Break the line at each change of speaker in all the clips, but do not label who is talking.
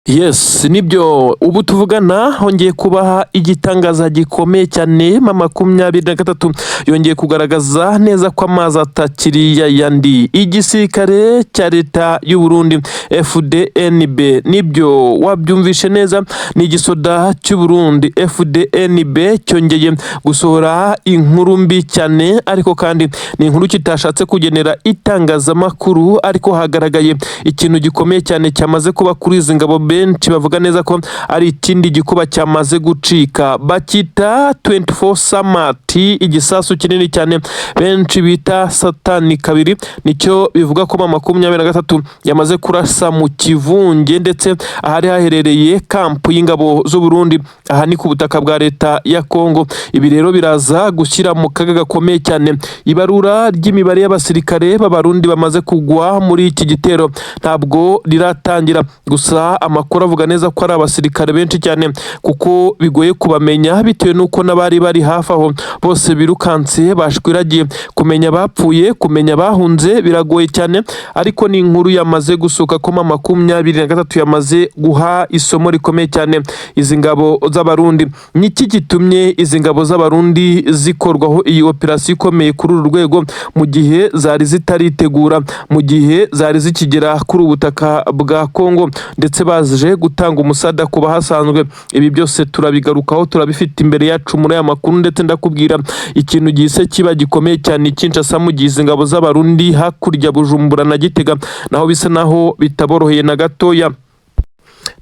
Yes, nibyo, ubu tuvugana hongeye kubaha igitangaza gikomeye cyane. M23 yongeye kugaragaza neza ko amazi atakiri yayandi. Igisirikare cya leta y'u Burundi FDNB, nibyo wabyumvishe neza, ni igisoda cy'u Burundi FDNB cyongeye gusohora inkuru mbi cyane, ariko kandi ni inkuru kitashatse kugenera itangazamakuru, ariko hagaragaye ikintu gikomeye cyane cyamaze kuba kuri izi ngabo. Benshi bavuga neza ko ari ikindi gikuba cyamaze gucika, bacyita 24 SAMAT, igisasu kinini cyane benshi bita satani kabiri. Nicyo bivuga ko M23 yamaze kurasa mu kivunge ndetse ahari haherereye kampu y'ingabo z'u Burundi. Aha ni ku butaka bwa leta ya Kongo. Ibi rero biraza gushyira mu kaga gakomeye cyane. Ibarura ry'imibare y'abasirikare b'Abarundi bamaze kugwa muri iki gitero ntabwo riratangira, gusa amakuru avuga neza ko ari abasirikare benshi cyane, kuko bigoye kubamenya bitewe n'uko n'abari bari hafi aho bose birukanse, bashwiragiye. Kumenya abapfuye, kumenya abahunze biragoye cyane, ariko ni inkuru yamaze gusohoka ko M23 yamaze guha isomo rikomeye cyane izi ngabo z'Abarundi. Niki gitumye izi ngabo z'Abarundi zikorwaho iyi operasiyo ikomeye kuri uru rwego mu gihe zari zitaritegura, mu gihe zari zikigera kuri ubu butaka bwa Kongo ndetse baje gutanga umusada ku bahasanzwe? Ibi byose turabigarukaho, turabifite imbere yacu muri aya makuru, ndetse ndakubwira ikintu gihise kiba gikomeye cyane i Kinshasa, mu gihe izi ngabo z'Abarundi hakurya Bujumbura na Gitega naho bisa naho bitaboroheye na gatoya.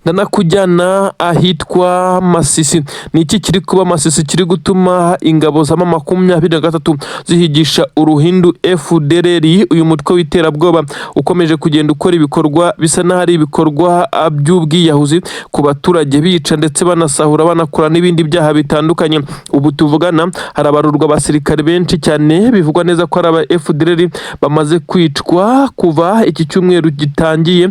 Ndanakujyana ahitwa Masisi. Ni iki kiri kuba Masisi kiri gutuma ingabo za M23 zihigisha uruhindu FDLR, uyu mutwe w'iterabwoba ukomeje kugenda ukora ibikorwa bisa n'aho ari ibikorwa by'ubwiyahuzi ku baturage, bica ndetse banasahura, banakora n'ibindi byaha bitandukanye? Ubu tuvugana harabarurwa abasirikare benshi cyane bivugwa neza ko ari aba FDLR bamaze kwicwa kuva iki cyumweru gitangiye,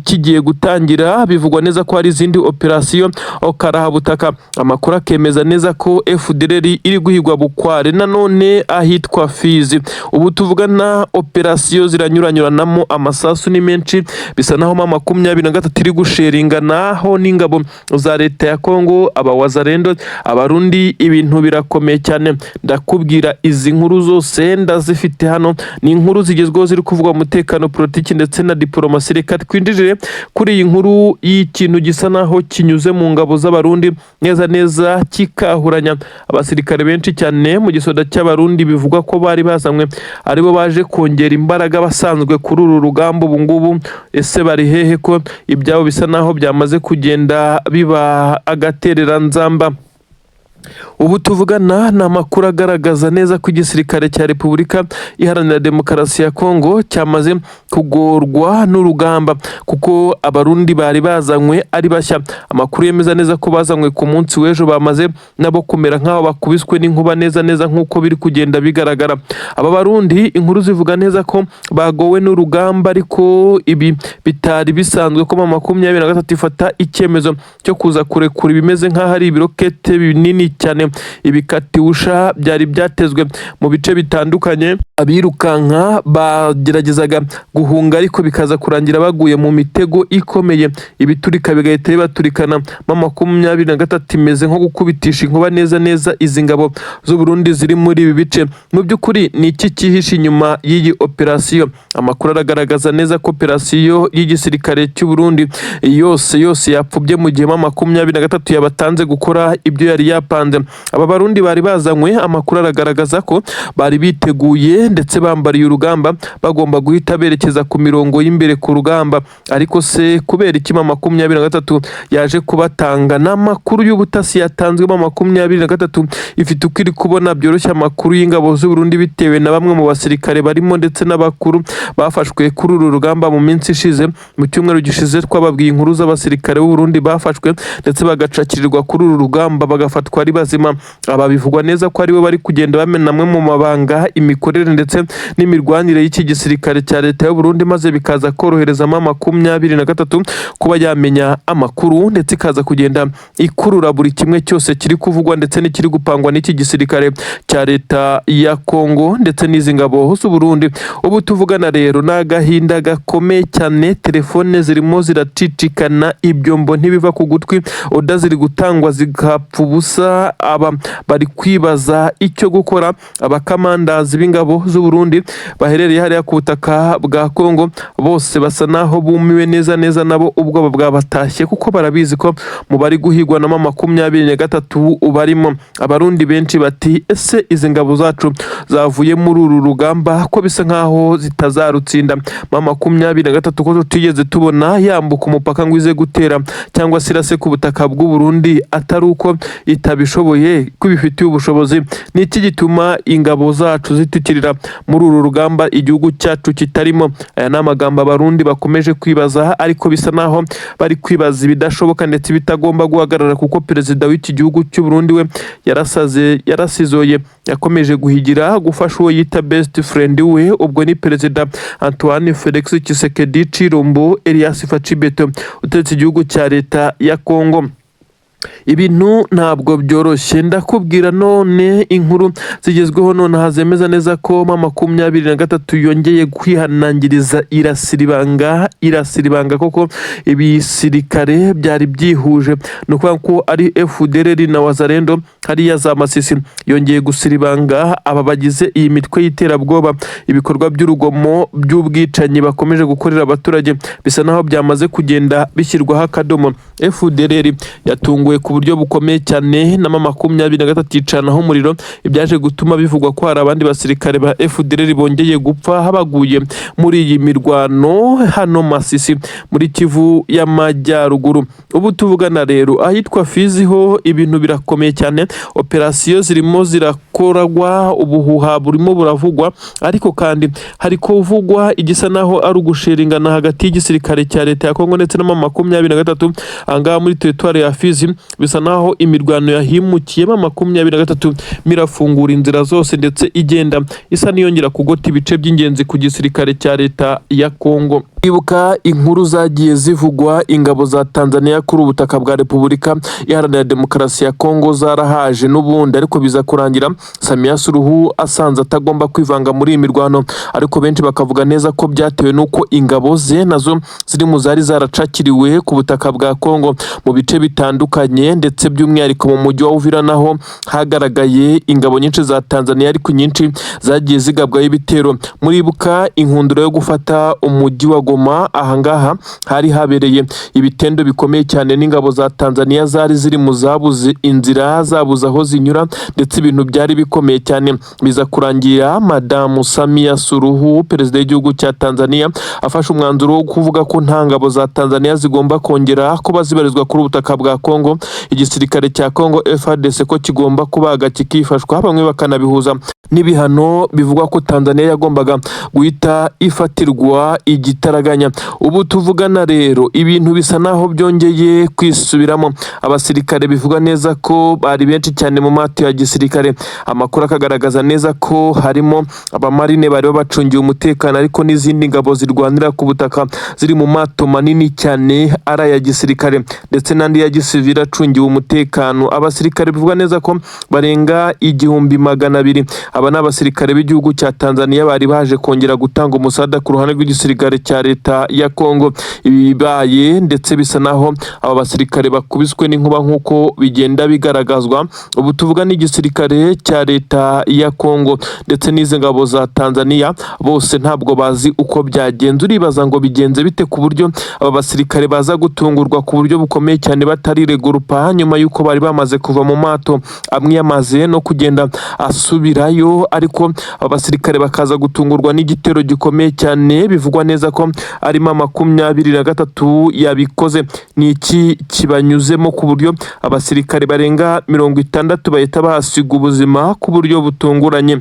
kigiye gutangira. Bivugwa neza ko hari izindi operasiyo karahabutaka. Amakuru akemeza neza ko FDLR iri guhigwa bukware. Nanone ahitwa Fizi, ubu tuvugana operasiyo ziranyuranyuranamo, amasasu ni menshi, bisa naho M23 iri gusheringa naho n'ingabo za leta ya Kongo, abawazalendo, Abarundi, ibintu birakomeye cyane. Ndakubwira, izi nkuru zose ndazifite hano, ni inkuru zigezweho ziri kuvuga umutekano, politiki ndetse na diporomasi. Reka twinjire kuri iyi nkuru y'ikintu gisa naho kinyuze mu ngabo z'Abarundi neza neza, kikahuranya abasirikare benshi cyane mu gisoda cy'Abarundi, bivugwa ko bari bazanywe aribo baje kongera imbaraga basanzwe kuri uru rugamba. Ubu ngubu ese bari hehe, ko ibyabo bisa naho byamaze kugenda biba agatereranzamba? Ubu tuvugana ni amakuru agaragaza neza ko igisirikare cya Repubulika Iharanira Demokarasi ya Kongo cyamaze kugorwa n'urugamba, kuko Abarundi bari bazanywe ari bashya, amakuru yemeza neza ko bazanywe ku munsi w'ejo, bamaze nabo kumera nk'aho bakubiswe n'inkuba neza neza nk'uko biri kugenda bigaragara. Aba Barundi, inkuru zivuga neza ko bagowe n'urugamba, ariko ibi bitari bisanzwe ko M23 ifata icyemezo cyo kuza kurekura ibimeze nk'aho ari ibirokete binini cyane, ibikatiwusha byari byatezwe mu bice bitandukanye. Abirukanka bageragezaga guhunga, ariko bikaza kurangira baguye mu mitego ikomeye, ibiturika bigahita bibaturikana. M23 imeze nko gukubitisha inkuba neza neza izi ngabo z'u Burundi ziri muri ibi bice. Mu by'ukuri ni iki cyihishe inyuma y'iyi operasiyo? Amakuru aragaragaza neza ko operasiyo y'igisirikare cy'u Burundi yose yose yapfubye mu gihe M23 yabatanze gukora ibyo yari yapanze. Aba Barundi bari bazanywe, amakuru aragaragaza ko bari biteguye ndetse bambariye urugamba, bagomba guhita berekeza ku mirongo y'imbere ku rugamba. Ariko se kubera iki M23 yaje kubatanga? Ni amakuru y'ubutasi yatanzwe. M23 ifite uko iri kubona byoroshye amakuru y'ingabo z'u Burundi, bitewe na bamwe mu basirikare barimo ndetse n'abakuru bafashwe kuri uru rugamba mu minsi ishize. Mu cyumweru gishize twababwiye inkuru z'abasirikare b'u Burundi bafashwe ndetse bagacakirirwa kuri uru rugamba, bagafatwa ari ari bazima. Aba bivugwa neza ko aribo bari kugenda bamena amwe mu mabanga, imikorere ndetse n'imirwanire y'iki gisirikare cya leta y'u Burundi, maze bikaza korohereza M23 kuba yamenya amakuru, ndetse ikaza kugenda ikurura buri kimwe cyose kiri kuvugwa ndetse n'ikiri gupangwa n'iki gisirikare cya leta ya Kongo ndetse n'izi ngabo z'u Burundi. Ubu tuvugana rero ni agahinda gakomeye cyane, telefone zirimo ziracicikana, ibyombo ntibiva ku gutwi, order ziri gutangwa zigapfa ubusa. Aba bari kwibaza icyo gukora. Abakamandazi b'ingabo z'u Burundi baherereye hariya ku butaka bwa Kongo bose basa naho bumiwe neza neza, nabo ubwoba bwabatashye, kuko barabizi ko mu bari guhigwa na M23 barimo. Abarundi benshi bati: "Ese izi ngabo zacu zavuye muri uru rugamba ko bisa nkaho zitazarutsinda? M23 ko tutigeze tubona yambuka umupaka ngo ize gutera cyangwa se irase ku butaka bw'u Burundi, atari uko itabishoboye, ko ibifitiye ubushobozi? Ni iki gituma ingabo zacu zitikirira muri uru rugamba igihugu cyacu kitarimo?" Aya ni amagambo Abarundi bakomeje kwibaza, ariko bisa naho bari kwibaza ibidashoboka ndetse bitagomba guhagarara, kuko perezida w'iki gihugu cy'u Burundi we yarasaze, yarasizoye, yakomeje guhigira gufasha uwo yita best friend we. Ubwo ni Perezida Antoine Felix Tshisekedi Tshilombo Elias Fatshi Béton utegetse igihugu cya leta ya Kongo. Ibintu ntabwo byoroshye, ndakubwira. None inkuru zigezweho nonaha zemeza neza ko M23 yongeye kwihanangiriza, irasira ibanga, irasira ibanga koko ibisirikare byari byihuje, ni ukuvuga ko ari FDLR na Wazalendo hariya za Masisi. Yongeye gusira ibanga aba bagize iyi mitwe y'iterabwoba. Ibikorwa by'urugomo by'ubwicanyi bakomeje gukorera abaturage bisa naho byamaze kugenda bishyirwaho akadomo. FDLR yatunguwe ku buryo bukomeye cyane na M23, yicanaho umuriro, ibyaje gutuma bivugwa ko hari abandi basirikare ba FDLR bongeye gupfa, baguye muri iyi mirwano hano Masisi muri Kivu y'Amajyaruguru. Ubu tuvugana rero, ahitwa Fizi ho ibintu birakomeye cyane, operasiyo zirimo zirakorwa, ubuhuha burimo buravugwa, ariko kandi hari kuvugwa igisa naho ari ugushiringana hagati y'igisirikare cya leta ya Kongo ndetse na M23. Ahangaha muri teritwari ya Fizi bisa naho imirwano yahimukiye, M23 mirafungura inzira zose, ndetse igenda isa n'iyongera kugota ibice by'ingenzi ku gisirikare cya leta ya Kongo. Ibuka inkuru zagiye zivugwa, ingabo za Tanzania kuri ubutaka bwa Repubulika Iharanira Demokarasi ya Kongo zarahaje n'ubundi, ariko biza kurangira Samia Suluhu asanze atagomba kwivanga muri iyi mirwano. Ariko benshi bakavuga neza ko byatewe n'uko ingabo ze nazo ziri mu zari zaracakiriwe ku butaka bwa Kongo mu bice bitandukanye, ndetse by'umwihariko mu mujyi wa Uvira naho hagaragaye ingabo nyinshi za Tanzania, ariko nyinshi zagiye zigabwaho ibitero. Muribuka inkundura yo gufata umujyi wa Goma, ahangaha hari habereye ibitendo bikomeye cyane, n'ingabo za Tanzania zari ziri mu zabuze inzira, zabuze aho zinyura, ndetse ibintu byari bikomeye cyane. Biza kurangira Madamu Samia Suluhu, perezida w'igihugu cya Tanzania, afashe umwanzuro wo kuvuga ko nta ngabo za Tanzania zigomba kongera kuba zibarizwa kuri ubutaka bwa Kongo, igisirikare cya Kongo FARDC ko kigomba kubaga kikifashwa. Bamwe bakanabihuza n'ibihano bivugwa ko Tanzania yagombaga guhita ifatirwa igitaraganya. Ubu tuvugana rero, ibintu bisa naho byongeye kwisubiramo. Abasirikare bivuga neza ko bari benshi cyane mu mato ya gisirikare, amakuru akagaragaza neza ko harimo abamarine bari babacungiye umutekano, ariko n'izindi ngabo zirwanira ku butaka ziri mu mato manini cyane ari aya gisirikare ndetse n'andi ya gisivili acungiwe umutekano. Abasirikare bivuga neza ko barenga 1200. Aba ni abasirikare b'igihugu cya Tanzania bari baje kongera gutanga umusada ku ruhande rw'igisirikare cya leta ya Kongo. Ibi bibaye, ndetse bisa naho aba basirikare bakubiswe n'inkuba nk'uko bigenda bigaragazwa. Ubu tuvuga n'igisirikare cya leta ya Kongo ndetse n'izi ngabo za Tanzania bose ntabwo bazi uko byagenze. Uribaza ngo bigenze bite ku buryo aba basirikare baza gutungurwa ku buryo bukomeye cyane batariregurupa, nyuma y'uko bari bamaze kuva mu mato, amwe yamaze no kugenda asubirayo, ariko aba basirikare bakaza gutungurwa n'igitero gikomeye cyane bivugwa neza ko arimo 23 yabikoze? Ni iki kibanyuzemo ku buryo abasirikare barenga 60 bahita bahasiga ubuzima ku buryo butunguranye?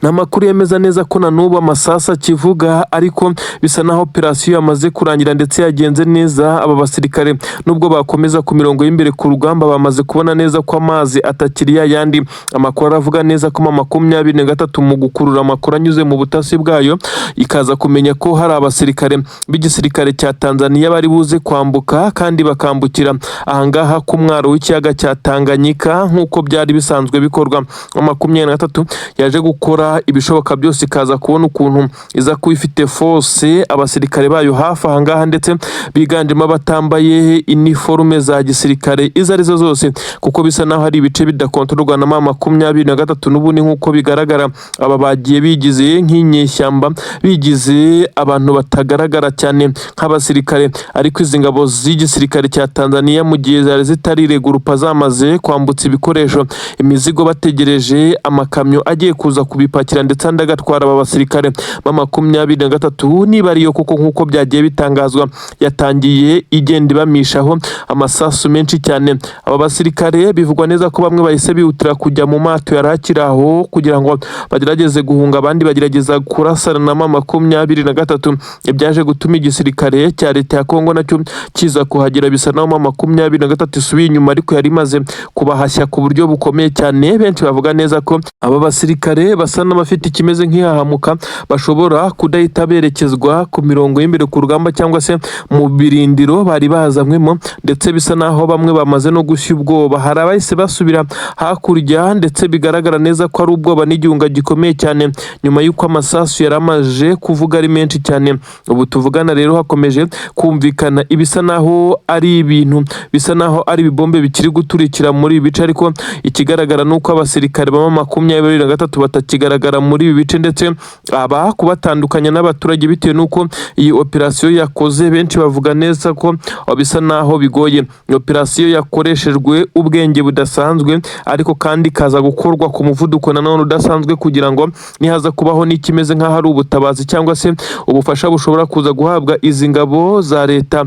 Ni amakuru yemeza neza ko na n'ubu amasasu akivuga, ariko bisa naho operasiyo yamaze kurangira ndetse yagenze neza. Aba basirikare, nubwo bakomeza ku mirongo y'imbere ku rugamba, bamaze kubona neza ko amazi atakiri yayandi. Amakuru aravuga neza ko M23, mu gukurura amakuru anyuze mu butasi bwayo, ikaza kumenya ko hari abasirikare b'igisirikare cya Tanzania bari buze kwambuka, kandi bakambukira ahangaha ku mwaro w'ikiyaga cya Tanganyika nk'uko byari bisanzwe bikorwa. 23 yaje gukora ibishoboka byose, ikaza kubona ukuntu iza kuba ifite force, abasirikare bayo hafi ahangaha, ndetse biganjemo abatambaye iniforume za gisirikare izo arizo zose, kuko bisa naho hari ibice bidakontororwa na M23 n'ubundi. Nk'uko bigaragara, aba bagiye bigize nk'inyeshyamba, bigize abantu batagaragara cyane nk'abasirikare, ariko izi ngabo z'igisirikare cya Tanzania, mu gihe zari zitariregurupa, zamaze kwambutsa ibikoresho, imizigo, bategereje amakamyo agiye kuza kubipakira ndetse andi agatwara aba basirikare ba 23, niba ariyo koko nk'uko byagiye bitangazwa, yatangiye igenda ibamishaho amasasu menshi cyane. Aba basirikare bivugwa neza ko bamwe bahise bihutira kujya mu mato yari akiri aho kugira ngo bagerageze guhunga, abandi bagerageza kurasana na M23, ibyaje gutuma igisirikare cya leta ya Kongo nacyo kiza kuhagera. Bisa naho M23 isubiye inyuma, ariko yari imaze kubahashya ku buryo bukomeye cyane. Benshi bavuga neza ko aba basirikare basa n'abafite ikimeze nk'ihahamuka, bashobora kudahita berekezwa ku mirongo y'imbere ku rugamba cyangwa se mu birindiro bari bazanywemo, ndetse bisa naho bamwe bamaze no gushya ubwoba. Hari abahise basubira hakurya, ndetse bigaragara neza ko ari ubwoba n'igihunga gikomeye cyane nyuma y'uko amasasu yari amaze kuvuga ari menshi cyane. Ubu tuvugana rero hakomeje kumvikana ibisa naho ari ibintu bisa naho ari ibibombe bikiri guturikira muri ibi bice, ariko ikigaragara ni uko abasirikare ba 23 batakigaragara muri ibi bice, ndetse aba kubatandukanya n'abaturage bitewe n'uko iyi operasiyo yakoze, benshi bavuga neza ko bisa naho bigoye. Iyi operasiyo yakoreshejwe ubwenge budasanzwe, ariko kandi ikaza gukorwa ku muvuduko nanone udasanzwe, kugira ngo nihaza kubaho n'ikimeze nk'aho ari ubutabazi cyangwa se ubufasha bushobora kuza guhabwa izi ngabo za leta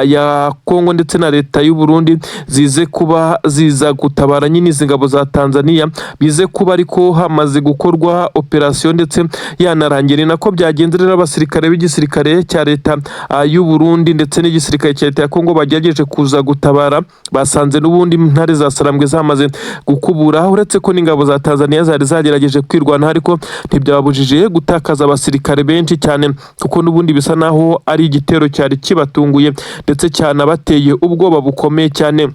ya Kongo ndetse na leta y'u Burundi, zize kuba ziza gutabara nyine izi ngabo za Tanzania, bize kuba ariko hamaze gukorwa operasiyo ndetse yanarangira. Ni nako byagenze rero, abasirikare b'igisirikare cya leta y'u Burundi ndetse n'igisirikare cya leta ya Kongo bagerageje kuza gutabara, basanze n'ubundi intare za Sarambwe zamaze gukubura, uretse ko n'ingabo za Tanzania zari zagerageje kwirwanaho, ariko ntibyababujije gutakaza abasirikare benshi cyane, kuko n'ubundi bisa naho ari igitero cyari kibatunguye ndetse cyanabateye ubwoba bukomeye cyane.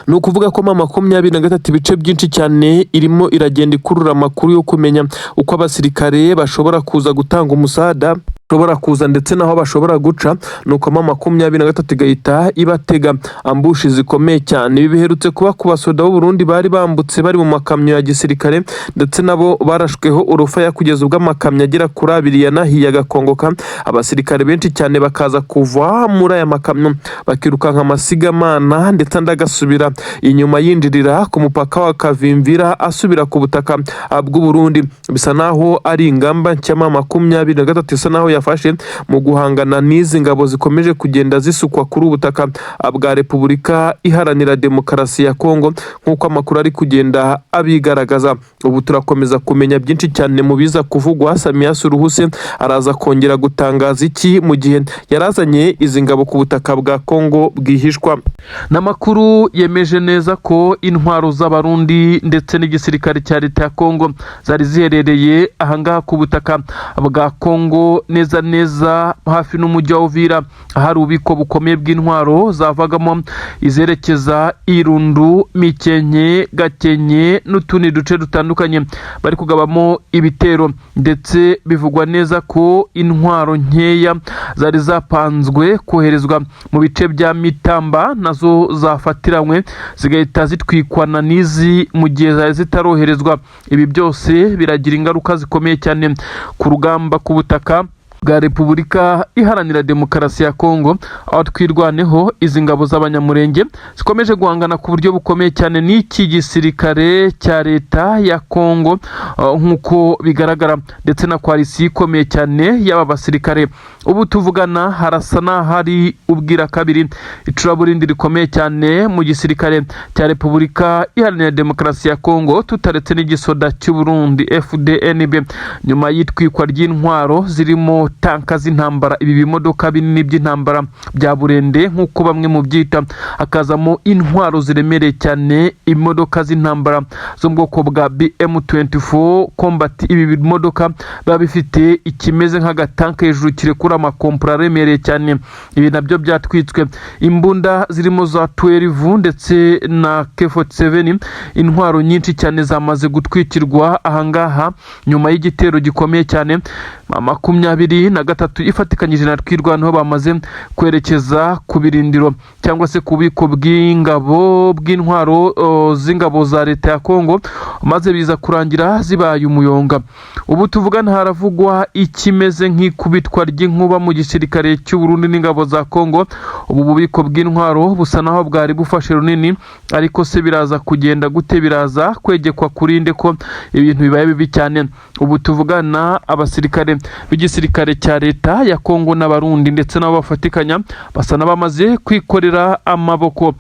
Ni ukuvuga ko M23 ibice byinshi cyane irimo iragenda ikurura amakuru yo kumenya uko abasirikare bashobora kuza gutanga umusada bashobora kuza ndetse n'aho bashobora guca, nuko M23 igahita ibatega ambush zikomeye cyane. Ibi biherutse kuba ku basoda b'u Burundi bari bambutse bari mu makamyo ya gisirikare, ndetse nabo barashweho urufaya kugeza ubwo amakamyo agera kuri abiri yanahiye agakongoka, abasirikare benshi cyane bakaza kuva muri aya makamyo bakirukanka amasigamana, ndetse andi agasubira inyuma yinjirira ku mupaka wa Kavimvira asubira ku butaka bw'u Burundi. Bisa naho ari ingamba nshya M23 isa naho yafashe mu guhangana n'izi ngabo zikomeje kugenda zisukwa kuri ubu butaka bwa Repubulika Iharanira Demokarasi ya Kongo, nk'uko amakuru ari kugenda abigaragaza. Ubu turakomeza kumenya byinshi cyane mu biza kuvugwa. Samia Suluhu se araza kongera gutangaza iki mu gihe yarazanye izi ngabo ku butaka bwa Kongo bwihishwa? N'amakuru yemeje neza ko intwaro z'Abarundi ndetse n'igisirikare cya leta ya Kongo zari ziherereye ahangaha ku butaka bwa Kongo, neza neza hafi n'umujyi wa Uvira, ahari ububiko bukomeye bw'intwaro zavagamo izerekeza Irundu, Mikenke, Gakenke n'utundi duce dutandukanye bari kugabamo ibitero. Ndetse bivugwa neza ko intwaro nkeya zari zapanzwe koherezwa mu bice bya Mitamba nazo zafatiranywe, zigahita zitwikwana n'izi mu gihe zari zitaroherezwa. Ibi byose biragira ingaruka zikomeye cyane ku rugamba ku butaka. Bwa Repubulika Iharanira Demokarasi ya Kongo, aho Twirwaneho, izi ngabo z'Abanyamurenge zikomeje guhangana ku buryo bukomeye cyane n'iki gisirikare cya leta ya Kongo, nk'uko bigaragara, ndetse na coalition ikomeye cyane y'aba basirikare. Ubu tuvugana harasa n'ahari ubwira kabiri icuraburindi rikomeye cyane mu gisirikare cya Repubulika Iharanira Demokarasi ya Kongo, tutaretse n'igisoda cy'u Burundi FDNB, nyuma y'itwikwa ry'intwaro zirimo tanka z'intambara, ibi bimodoka binini by'intambara bya burende nk'uko bamwe mu byita, hakazamo intwaro ziremereye cyane, imodoka z'intambara zo mu bwoko bwa BM24 Combat. Ibi bimodoka biba bifite ikimeze nk'agatanka hejuru kirekura amakompura aremereye cyane, ibi nabyo byatwitswe. Imbunda zirimo za 12 ndetse na K47, intwaro nyinshi cyane zamaze gutwikirwa ahangaha nyuma y'igitero gikomeye cyane 23 ifatikanyije na Twirwaneho bamaze kwerekeza ku birindiro cyangwa se ku bubiko bw'ingabo bw'intwaro z'ingabo za leta ya Kongo, maze biza kurangira zibaye umuyonga. Ubu tuvugana haravugwa ikimeze nk'ikubitwa ry'inkuba mu gisirikare cy'u Burundi n'ingabo za Kongo. Ubu bubiko bw'intwaro busa naho bwari bufashe runini, ariko se biraza kugenda gute? Biraza kwegekwa kuri nde ko ibintu bibaye bibi cyane? Ubu tuvugana abasirikare b'igisirikare cya leta ya Kongo n'Abarundi ndetse nabo bafatikanya basa n'abamaze kwikorera amaboko.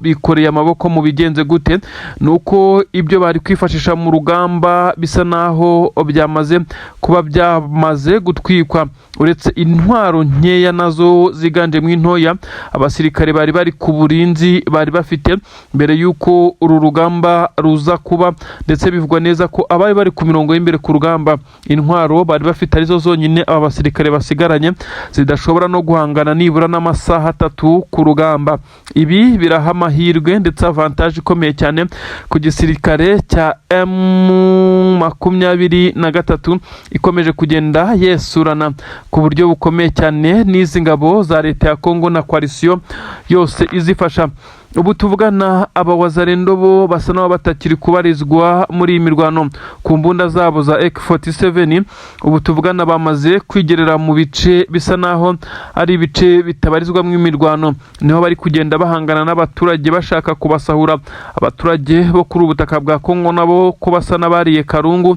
Bikoreye amaboko mu bigenze gute? Ni uko ibyo bari kwifashisha mu rugamba bisa naho byamaze kuba byamaze gutwikwa, uretse intwaro nkeya nazo ziganjemo intoya abasirikare bari bari ku burinzi bari bafite mbere y'uko uru rugamba ruza kuba. Ndetse bivugwa neza ko abari bari ku mirongo y'imbere ku rugamba, intwaro bari bafite arizo zonyine aba basirikare basigaranye, zidashobora no guhangana nibura n'amasaha 3 ku rugamba. Ibi biraha amahirwe ndetse avantage ikomeye cyane ku gisirikare cya M23 ikomeje kugenda yesurana ku buryo bukomeye cyane n'izi ngabo za leta ya Kongo na coalition yose izifasha. Ubu tuvugana Abawazalendo bo basa n'aho batakiri kubarizwa muri iyi mirwano ku mbunda zabo za AK47. Ubu tuvugana bamaze kwigerera mu bice bisa naho ari ibice bitabarizwamo imirwano, niho bari kugenda bahangana n'abaturage bashaka kubasahura. Abaturage bo kuri ubu butaka bwa Kongo nabo ko basa n'abariye karungu,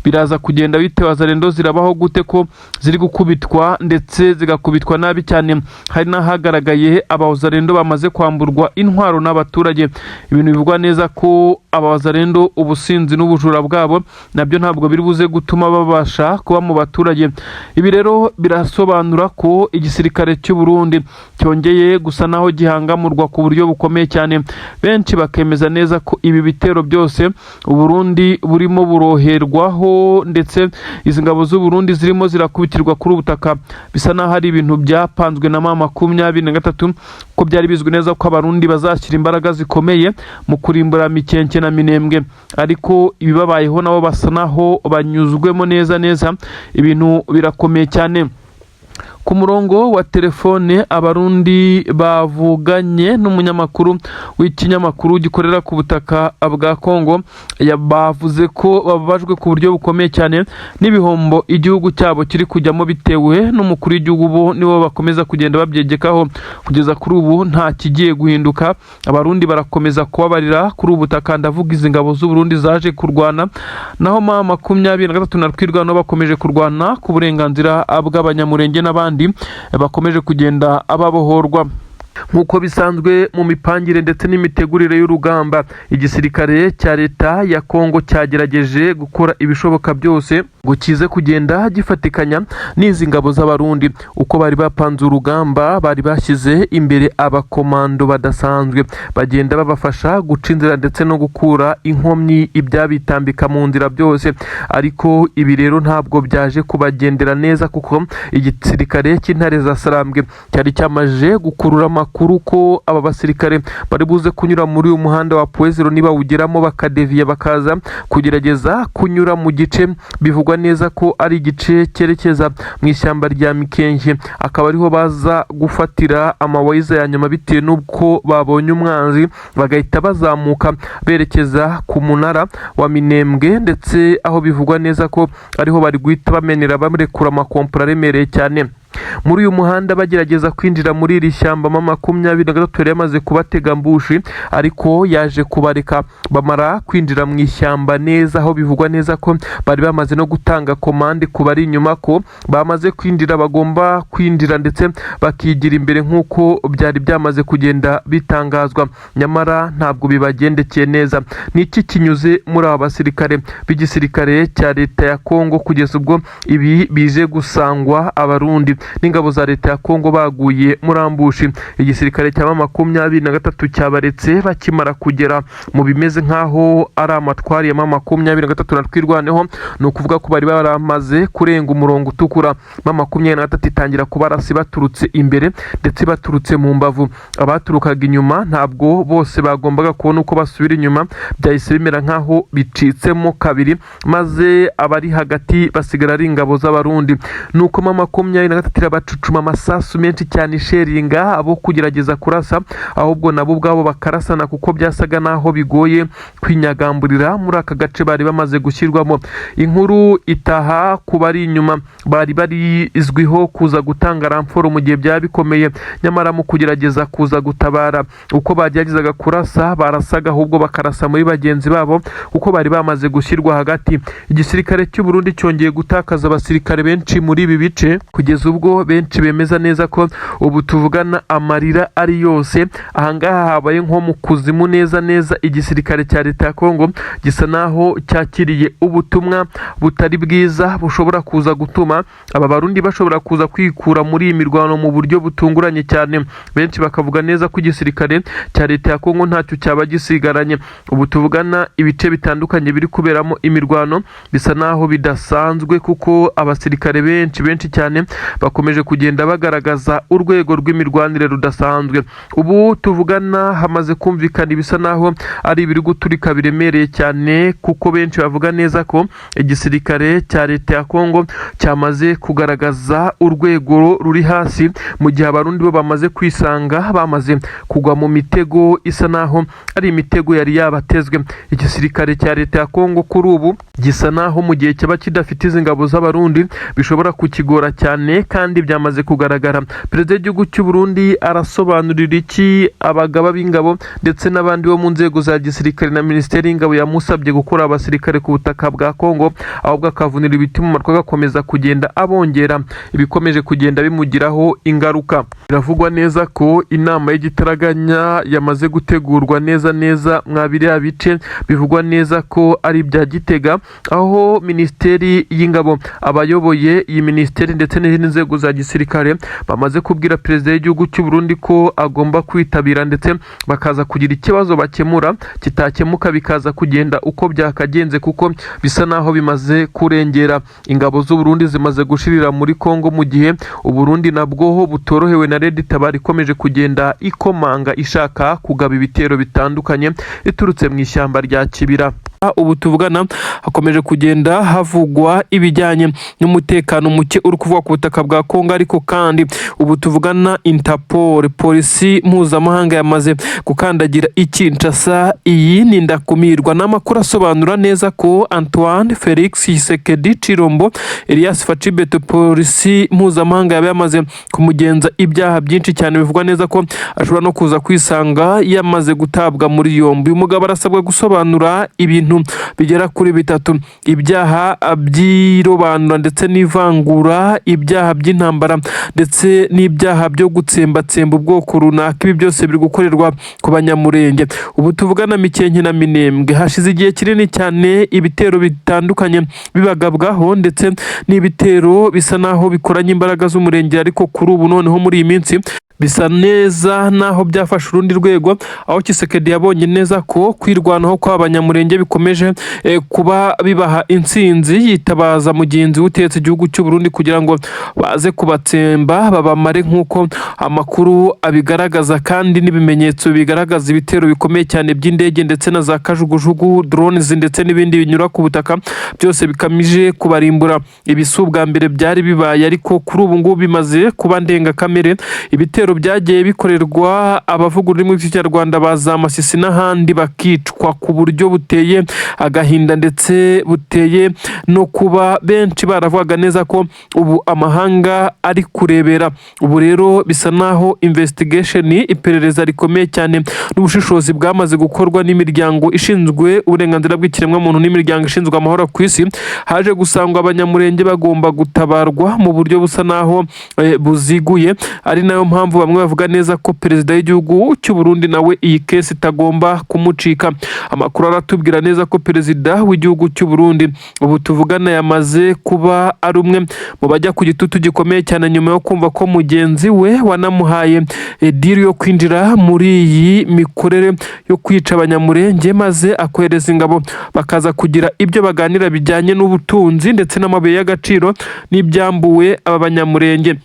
biraza kugenda bite? Wazalendo zirabaho gute ko ziri gukubitwa ndetse zigakubitwa nabi cyane? Hari n'ahagaragaye Abawazalendo bamaze kwamburwa intwaro n'abaturage, ibintu bivugwa neza ko Abawazalendo ubusinzi n'ubujura bwabo nabyo ntabwo biri buze gutuma babasha kuba mu baturage. Ibi rero birasobanura ko igisirikare cy'u Burundi cyongeye gusa naho gihangamurwa ku buryo bukomeye cyane. Benshi bakemeza neza ko ibi bitero byose Uburundi burimo buroherwaho, ndetse izi ngabo z'u Burundi zirimo zirakubitirwa kuri ubu butaka, bisa naho ari ibintu byapanzwe na M23, ko byari bizwi neza ko Abarundi bazashyira imbaraga zikomeye mu kurimbura Mikenke na Minembwe. Ariko ibibabayeho nabo basa naho banyuzwemo neza neza, ibintu birakomeye cyane. Ku murongo wa telefone Abarundi bavuganye n'umunyamakuru w'ikinyamakuru gikorera ku butaka bwa Kongo, bavuze ko bababajwe ku buryo bukomeye cyane n'ibihombo igihugu cyabo kiri kujyamo bitewe n'umukuru w'igihugu. Bo nibo bakomeza kugenda babyegekaho. Kugeza kuri ubu nta kigiye guhinduka, Abarundi barakomeza kubabarira kuri ubu butaka, ndavuga izi ngabo z'u Burundi zaje kurwana, naho M23 na Twirwaneho bakomeje kurwana ku burenganzira bw'Abanyamurenge n'abandi bakomeje kugenda ababohorwa. Nk'uko bisanzwe mu mipangire ndetse n'imitegurire y'urugamba, igisirikare cya leta ya Kongo cyagerageje gukora ibishoboka byose ngo kize kugenda gifatikanya n'izi ngabo z'Abarundi. Uko bari bapanze urugamba, bari bashyize imbere abakomando badasanzwe bagenda babafasha guca inzira ndetse no gukura inkomyi ibyabitambika mu nzira byose. Ariko ibi rero ntabwo byaje kubagendera neza, kuko igisirikare cy'Intare za Sarambwe cyari cyamaze gukurura amakuru. amakuru ko aba basirikare bari buze kunyura muri uyu muhanda wa Point Zéro, nibawugeramo bakadeviya bakaza kugerageza kunyura mu gice bivugwa neza ko ari igice cyerekeza mu ishyamba rya Mikenke, akaba ariho baza gufatira amawayiza ya nyuma bitewe n'uko babonye umwanzi, bagahita bazamuka berekeza ku munara wa Minembwe, ndetse aho bivugwa neza ko ariho bari guhita bamenera barekura amakompora aremereye cyane. Muri uyu muhanda bagerageza kwinjira muri iri shyamba, M23 yari yamaze kubatega ambush, ariko yaje kubareka bamara kwinjira mu ishyamba neza, aho bivugwa neza ko bari bamaze no gutanga commande ku bari inyuma ko bamaze kwinjira, bagomba kwinjira ndetse bakigira imbere nk'uko byari byamaze kugenda bitangazwa. Nyamara ntabwo bibagendekeye neza. Ni iki kinyuze muri aba basirikare b'igisirikare cya leta ya Kongo kugeza ubwo ibi bije gusangwa Abarundi n'ingabo za leta ya Kongo baguye muri ambush? Igisirikare cya M23 cyabaretse bakimara kugera mu bimeze nk'aho ari amatwari ya M23 na Twirwaneho, ni ukuvuga ko bari baramaze kurenga umurongo utukura. M23 itangira kubarasi baturutse imbere ndetse baturutse mu mbavu. Abaturukaga inyuma ntabwo bose bagombaga kubona uko basubira inyuma, byahise bimera nk'aho bicitsemo kabiri, maze abari hagati basigara ari ingabo z'Abarundi. Nuko M23 irabacucuma amasasu menshi cyane, isheringa abo kugerageza kurasa, ahubwo nabo ubwabo bakarasana, kuko byasaga naho bigoye kwinyagamburira muri aka gace bari bamaze gushyirwamo. Inkuru itaha ku bari inyuma bari barizwiho kuza gutanga renfort mu gihe byaba bikomeye, nyamara mu kugerageza kuza gutabara, uko bageragezaga kurasa barasaga ahubwo bakarasa muri bagenzi babo, kuko bari bamaze gushyirwa hagati. Igisirikare cy'u Burundi cyongeye gutakaza abasirikare benshi muri ibi bice, kugeza ubwo benshi bemeza neza ko ubu tuvugana amarira ari yose. Ahangaha habaye nko mu kuzimu neza neza. Igisirikare cya leta ya Kongo gisa naho cyakiriye ubutumwa butari bwiza bushobora kuza gutuma aba Barundi bashobora kuza kwikura muri iyi mirwano mu buryo butunguranye cyane. Benshi bakavuga neza ko igisirikare cya leta ya Kongo ntacyo cyaba gisigaranye. Ubu tuvugana ibice bitandukanye biri kuberamo imirwano bisa naho bidasanzwe, kuko abasirikare benshi benshi cyane bakomeje kugenda bagaragaza urwego rw'imirwanire rudasanzwe. Ubu tuvugana hamaze kumvikana ibisa naho ari ibiri guturika biremereye cyane, kuko benshi bavuga neza ko igisirikare cya leta ya Kongo cyamaze kugaragaza urwego ruri hasi, mu gihe Abarundi bo bamaze kwisanga bamaze kugwa mu mitego isa naho ari imitego yari yabatezwe. Igisirikare cya leta ya Kongo kuri ubu gisa naho mu gihe cyaba kidafite izi ngabo z'Abarundi bishobora kukigora cyane, kandi byamaze kugaragara. Perezida w'igihugu cy'u Burundi arasobanurira iki abagaba b'ingabo ndetse n'abandi bo mu nzego za gisirikare na minisiteri y'ingabo yamusabye gukura abasirikare ku butaka bwa Kongo, ahubwo akavunira ibiti mu matwi agakomeza kugenda abongera, ibikomeje kugenda bimugiraho ingaruka? Biravugwa neza ko inama y'igitaraganya yamaze gutegurwa neza neza mwa biriya bice bivugwa neza ko ari ibya Gitega, aho minisiteri y'ingabo, abayoboye iyi minisiteri ndetse n'izindi nzego za gisirikare bamaze kubwira perezida w'igihugu cy'u Burundi ko agomba kwitabira, ndetse bakaza kugira ikibazo bakemura, kitakemuka bikaza kugenda uko byakagenze, kuko bisa naho bimaze kurengera. Ingabo z'u Burundi zimaze gushirira muri Kongo, mu gihe Uburundi nabwo butorohewe na Red Tabara ikomeje kugenda ikomanga ishaka kugaba ibitero bitandukanye iturutse mu ishyamba rya Kibira. Ubu tuvugana hakomeje kugenda havugwa ibijyanye n'umutekano muke uri kuvugwa ku butaka bwa Kongo, ariko kandi ubu tuvugana Interpol, polisi mpuzamahanga, yamaze gukandagira i Kinshasa. Iyi ni ndakumirwa n'amakuru asobanura neza ko Antoine Felix Tshisekedi Tshilombo Elias Fatshi Béton, polisi mpuzamahanga yaba yamaze kumugenza ibyaha byinshi cyane, bivugwa neza ko ashobora no kuza kwisanga yamaze gutabwa muri yombi. Uyu mugabo arasabwa gusobanura ibintu bigera kuri bitatu: ibyaha by'irobanura ndetse n'ivangura, ibyaha by'intambara ndetse n'ibyaha byo gutsembatsemba ubwoko runaka. Ibi byose biri gukorerwa ku Banyamurenge. Ubu tuvugana Mikenke na Minembwe hashize igihe kinini cyane ibitero bitandukanye bibagabwaho, ndetse n'ibitero bisa naho bikoranye imbaraga z'umurenge, ariko kuri ubu noneho muri iyi minsi Bisa neza naho byafashe urundi rwego, aho Tshisekedi yabonye neza ko kwirwanaho kw'Abanyamurenge bikomeje kuba bibaha intsinzi, yitabaza mugenzi we utetse igihugu cy'u Burundi kugira ngo baze kubatsemba babamare, nk'uko amakuru abigaragaza kandi n'ibimenyetso bigaragaza ibitero bikomeye cyane by'indege ndetse na za kajugujugu, drones ndetse n'ibindi binyura ku butaka, byose bigamije kubarimbura. Ibi si ubwa mbere byari bibaye, ariko kuri ubu ngubu bimaze kuba ndengakamere. Ibitero byagiye bikorerwa abavuga ururimi rw'Ikinyarwanda ba za Masisi n'ahandi, bakicwa ku buryo buteye agahinda ndetse buteye no kuba benshi baravugaga neza ko ubu amahanga ari kurebera. Ubu rero bisa naho investigation, iperereza rikomeye cyane n'ubushishozi bwamaze gukorwa n'imiryango ishinzwe uburenganzira bw'ikiremwamuntu n'imiryango ishinzwe amahoro ku isi, haje gusangwa Abanyamurenge bagomba gutabarwa mu buryo busa naho buziguye, ari nayo mpamvu bamwe bavuga neza ko perezida w'igihugu cy'u Burundi nawe iyi case itagomba kumucika. Amakuru aratubwira neza ko perezida w'igihugu cy'u Burundi ubu tuvugana yamaze kuba ari umwe mu bajya ku gitutu gikomeye cyane, nyuma yo kumva ko mugenzi we wanamuhaye deal yo kwinjira muri iyi mikorere yo kwica Abanyamurenge, maze akohereza ingabo bakaza kugira ibyo baganira bijyanye n'ubutunzi ndetse n'amabuye y'agaciro n'ibyambuwe aba Banyamurenge.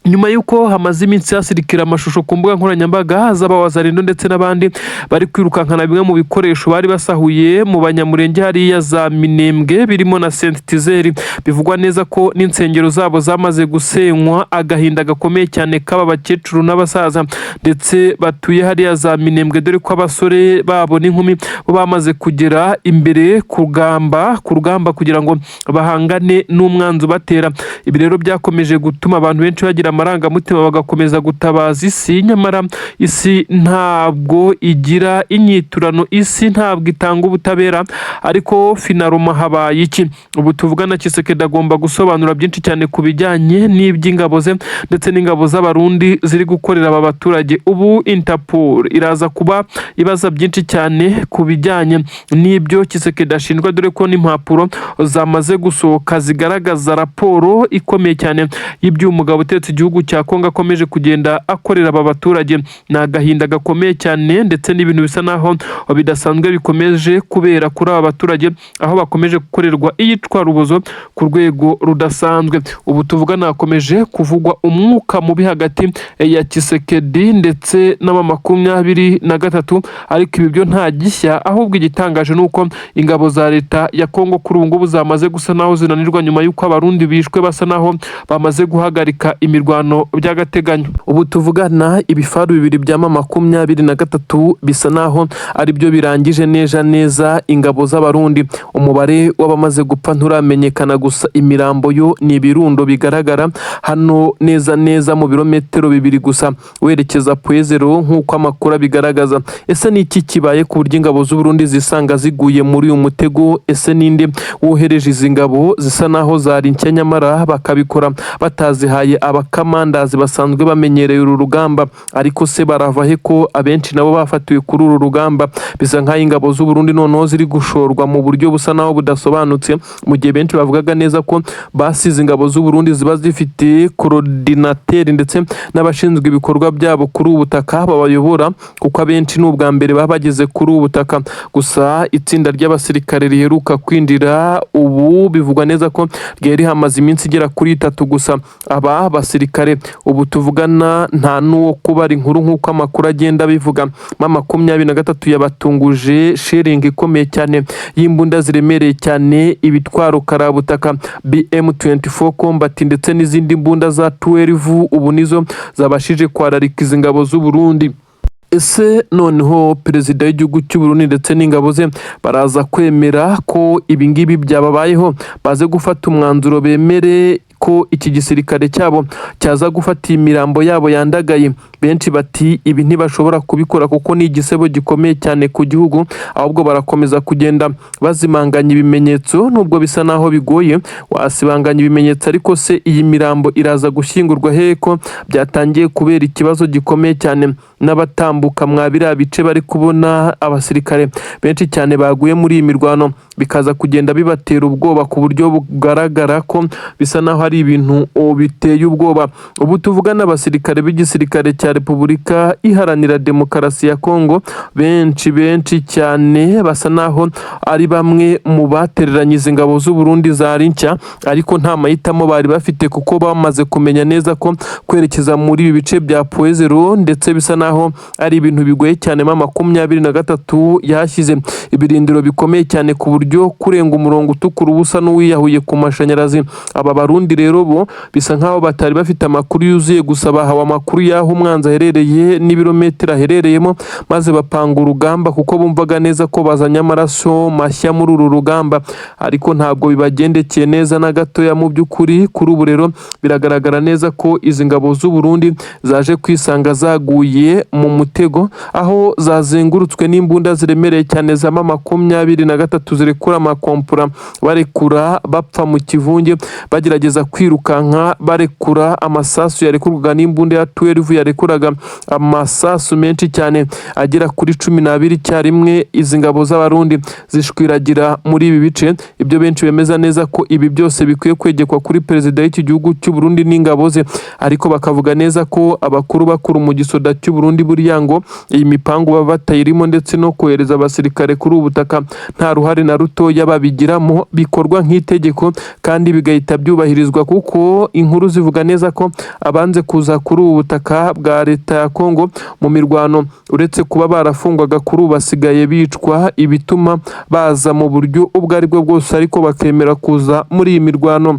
Nyuma y'uko hamaze iminsi hasirikira amashusho ku mbuga nkoranyambaga z'Abawazarindo ndetse n'abandi bari kwirukankana bimwe mu bikoresho bari basahuye mu Banyamurenge hariya za Minembwe, birimo na synthétiseur, bivugwa neza ko n'insengero zabo zamaze gusenywa, agahinda gakomeye cyane k'aba bakecuru n'abasaza ndetse batuye hariya za Minembwe, dore ko abasore babo n'inkumi bo bamaze kugera imbere ku rugamba kugira ngo bahangane n'umwanzi ubatera. Ibi rero byakomeje gutuma abantu benshi bagira amarangamutima, bagakomeza gutabaza isi. Nyamara isi ntabwo igira inyiturano, isi ntabwo itanga ubutabera. Ariko finalement habaye iki? Ubu tuvugana Tshisekedi agomba gusobanura byinshi cyane ku bijyanye n'iby'ingabo ze ndetse n'ingabo z'Abarundi ziri gukorera aba baturage. Ubu Interpol iraza kuba ibaza byinshi cyane ku bijyanye n'ibyo Tshisekedi ashinjwa, dore ko n'impapuro zamaze gusohoka zigaragaza raporo ikomeye cyane y'ibyo umugabo utetse igihugu cya Kongo akomeje kugenda akorera aba baturage. Ni agahinda gakomeye cyane ndetse n'ibintu bisa naho bidasanzwe bikomeje kubera kuri aba baturage, aho bakomeje gukorerwa iyicwarubozo ku rwego rudasanzwe. Ubu tuvugana hakomeje kuvugwa umwuka mubi hagati ya Tshisekedi ndetse n'aba 23, ariko ibi byo nta gishya. Ahubwo igitangaje ni uko ingabo za leta ya Kongo kuri ubu ngubu zamaze gusa naho zinanirwa, nyuma y'uko Abarundi bishwe basa naho bamaze guhagarika imirwano by'agateganyo. Ubu tuvugana ibifaru bibiri bya M23 bisa naho ari byo birangije neza neza ingabo z'Abarundi. Umubare w'abamaze gupfa nturamenyekana, gusa imirambo yo ni ibirundo bigaragara hano neza neza mu birometero 2 gusa werekeza Point Zéro, nk'uko amakuru abigaragaza. Ese ni iki kibaye ku buryo ingabo z'Uburundi zisanga ziguye muri uyu mutego? Ese ninde wohereje izi ngabo zisa naho zari nshya, nyamara bakabikora batazihaye abakamandazi basanzwe bamenyereye uru rugamba? Ariko se barava he ko abenshi nabo bafatiwe kuri uru rugamba? Bisa nk'aho ingabo z'Uburundi noneho ziri gushorwa mu buryo busa naho budasobanutse, mu gihe benshi bavugaga neza ko basize ingabo z'Uburundi ziba zifite coordinateur ndetse n'abashinzwe ibikorwa byabo kuri ubu butaka babayobora, kuko abenshi ni ubwa mbere baba bageze kuri ubu butaka. Gusa itsinda ry'abasirikare riheruka kwinjira ubu bivugwa neza ko ryari rihamaze iminsi igera kuri 3 gusa. Aba basirikare ubu tuvugana nta n'uwo kubara inkuru, nk'uko amakuru agenda abivuga. M23 yabatunguje shelling ikomeye cyane y'imbunda ziremereye cyane, ibitwaro karabutaka BM24 Combat ndetse n'izindi mbunda za 12, ubu nizo zabashije kwararika izi ngabo z'u Burundi. Ese noneho perezida w'igihugu cy'u Burundi ndetse n'ingabo ze baraza kwemera ko ibi ngibi byababayeho, baze gufata umwanzuro bemere ko iki gisirikare cyabo cyaza gufata imirambo yabo yandagaye? Benshi bati ibi ntibashobora kubikora kuko ni igisebo gikomeye cyane ku gihugu, ahubwo barakomeza kugenda bazimanganya ibimenyetso, nubwo bisa naho bigoye wasibanganya ibimenyetso. Ariko se iyi mirambo iraza gushyingurwa hehe, ko byatangiye kubera ikibazo gikomeye cyane? N'abatambuka mwa biriya bice bari kubona abasirikare benshi cyane baguye muri iyi mirwano, bikaza kugenda bibatera ubwoba ku buryo bugaragara ko bisa naho ari ari ibintu biteye ubwoba. Ubu tuvugana abasirikare b'igisirikare cya Repubulika Iharanira Demokarasi ya Kongo benshi benshi cyane basa naho ari bamwe mu batereranye izi ngabo z'u Burundi zari nshya, ariko nta mahitamo bari bafite kuko bamaze kumenya neza ko kwerekeza muri ibi bice bya Point Zéro ndetse bisa naho ari ibintu bigoye cyane. M23 yahashyize ibirindiro bikomeye cyane ku buryo kurenga umurongo utukura uba usa n'uwiyahuye ku mashanyarazi. Aba Barundi rero bo bisa nkaho batari bafite amakuru yuzuye, gusa bahawe amakuru y'aho umwanzi aherereye n'ibirometero aherereyemo, maze bapanga urugamba kuko bumvaga neza ko bazanye amaraso mashya muri uru rugamba, ariko ntabwo bibagendekeye neza na gatoya. Mu by'ukuri kuri ubu rero biragaragara neza ko izi ngabo z'u Burundi zaje kwisanga zaguye mu mutego, aho zazengurutswe n'imbunda ziremereye cyane za M23 zirekura amakompura, barekura bapfa mu kivunge, bagerageza kwirukanka barekura amasasu yarekurwaga n'imbunda ya 12 yarekuraga amasasu menshi cyane agera kuri 12 icyarimwe. Izi ngabo z'Abarundi zishwiragira muri ibi bice. Ibyo benshi bemeza neza ko ibi byose bikwiye kwegekwa kuri perezida w'iki gihugu cy'u Burundi n'ingabo ze, ariko bakavuga neza ko abakuru bakuru mu gisoda cy'u Burundi buriya ngo iyi mipango baba batayirimo, ndetse no kohereza abasirikare kuri ubu butaka nta ruhare na rutoya babigiramo, bikorwa nk'itegeko kandi bigahita byubahirizwa, kuko inkuru zivuga neza ko abanze kuza kuri ubu butaka bwa leta ya Kongo mu mirwano, uretse kuba barafungwaga, kuri ubu basigaye bicwa, ibituma baza mu buryo ubwo ari bwo bwose ariko bakemera kuza muri iyi mirwano.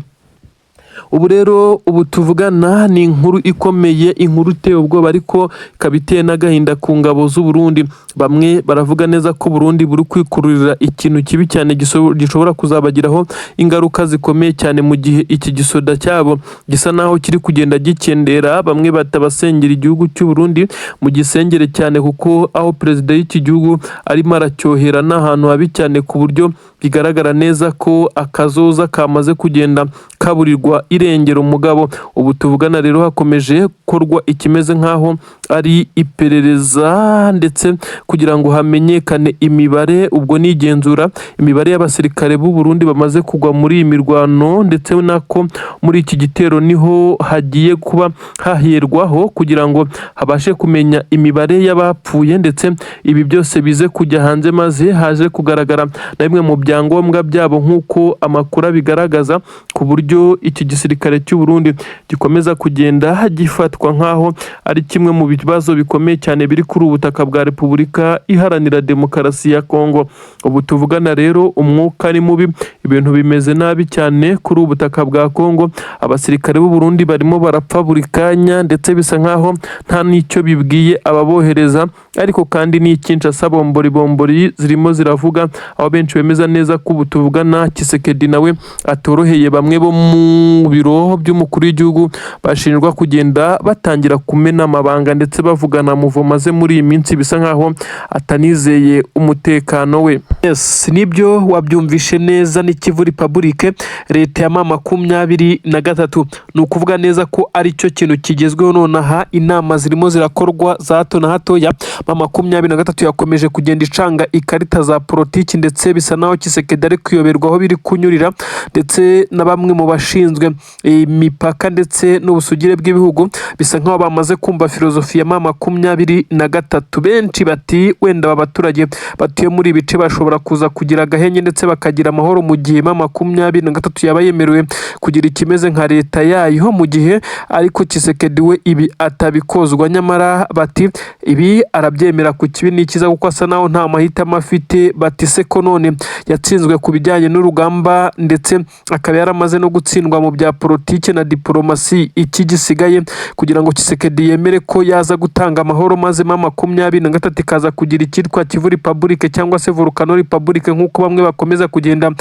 Ubu rero ubu tuvugana ni inkuru ikomeye, inkuru iteye ubwoba, ariko ikaba iteye n'agahinda ku ngabo z'u Burundi. Bamwe baravuga neza ko Burundi buri kwikururira ikintu kibi cyane gishobora kuzabagiraho ingaruka zikomeye cyane mu gihe iki gisoda cyabo gisa naho kiri kugenda gikendera. Bamwe batabasengera igihugu cy'u Burundi mu gisengere cyane, kuko aho perezida w'iki gihugu arimo aracyohera n'ahantu habi cyane, ku buryo bigaragara neza ko akazoza kamaze kugenda kaburirwa irengero. Umugabo ubu tuvugana rero hakomeje gukorwa ikimeze nk'aho ari iperereza, ndetse kugira ngo hamenyekane imibare, ubwo ni igenzura imibare y'abasirikare b'u Burundi bamaze kugwa muri iyi mirwano, ndetse nako muri iki gitero niho hagiye kuba haherwaho kugira ngo habashe kumenya imibare y'abapfuye, ndetse ibi byose bize kujya hanze maze haje kugaragara na bimwe mu byangombwa byabo nk'uko amakuru abigaragaza, ku buryo iki gisirikare cy'u Burundi gikomeza kugenda gifatwa nk'aho ari kimwe mu bibazo bikomeye cyane biri kuri ubu butaka bwa Repubulika Iharanira Demokarasi ya Kongo. Ubu tuvugana rero umwuka ari mubi, ibintu bimeze nabi cyane kuri ubu butaka bwa Kongo. Abasirikare b'u Burundi barimo barapfa buri kanya, ndetse bisa nk'aho nta n'icyo bibwiye ababohereza, ariko kandi ni Kinshasa bombori bombori zirimo ziravuga, aho benshi bemeza neza ko ubu tuvugana Tshisekedi nawe atoroheye bamwe bo mu biro by'umukuru w'igihugu bashinjwa kugenda batangira kumena amabanga ndetse bavugana muvoma ze muri iyi minsi, bisa nkaho atanizeye umutekano we. Yes, nibyo wabyumvishe neza, ni Kivu Republic, leta ya M23. Ni ukuvuga neza ko ari cyo kintu kigezweho nonaha. Inama zirimo zirakorwa za hato na hatoya. M23 yakomeje kugenda icanga ikarita za politiki, ndetse bisa naho Tshisekedi ari kuyoberwa aho biri kunyurira, ndetse na bamwe mu bashinzwe imipaka ndetse n'ubusugire bw'ibihugu bisa nkaho bamaze kumva filozofi ya M23. Benshi bati wenda aba baturage batuye muri ibi bice bashobora kuza kugira agahenge ndetse bakagira amahoro mu gihe M23 yaba yemerewe kugira ikimeze nka leta yayo, mu gihe ariko Tshisekedi we ibi atabikozwa. Nyamara bati ibi arabyemera ku kibi n'ikiza kuko asa naho nta mahitamo afite. Bati se ko none yatsinzwe ku bijyanye n'urugamba, ndetse akaba yaramaze no gutsindwa mu bya politiki na diporomasi, iki gisigaye kugira ngo Tshisekedi yemere ko yaza gutanga amahoro maze M23 ikaza kugira icyitwa Kivu Republic cyangwa se Volcano Republic nk'uko bamwe bakomeza kugenda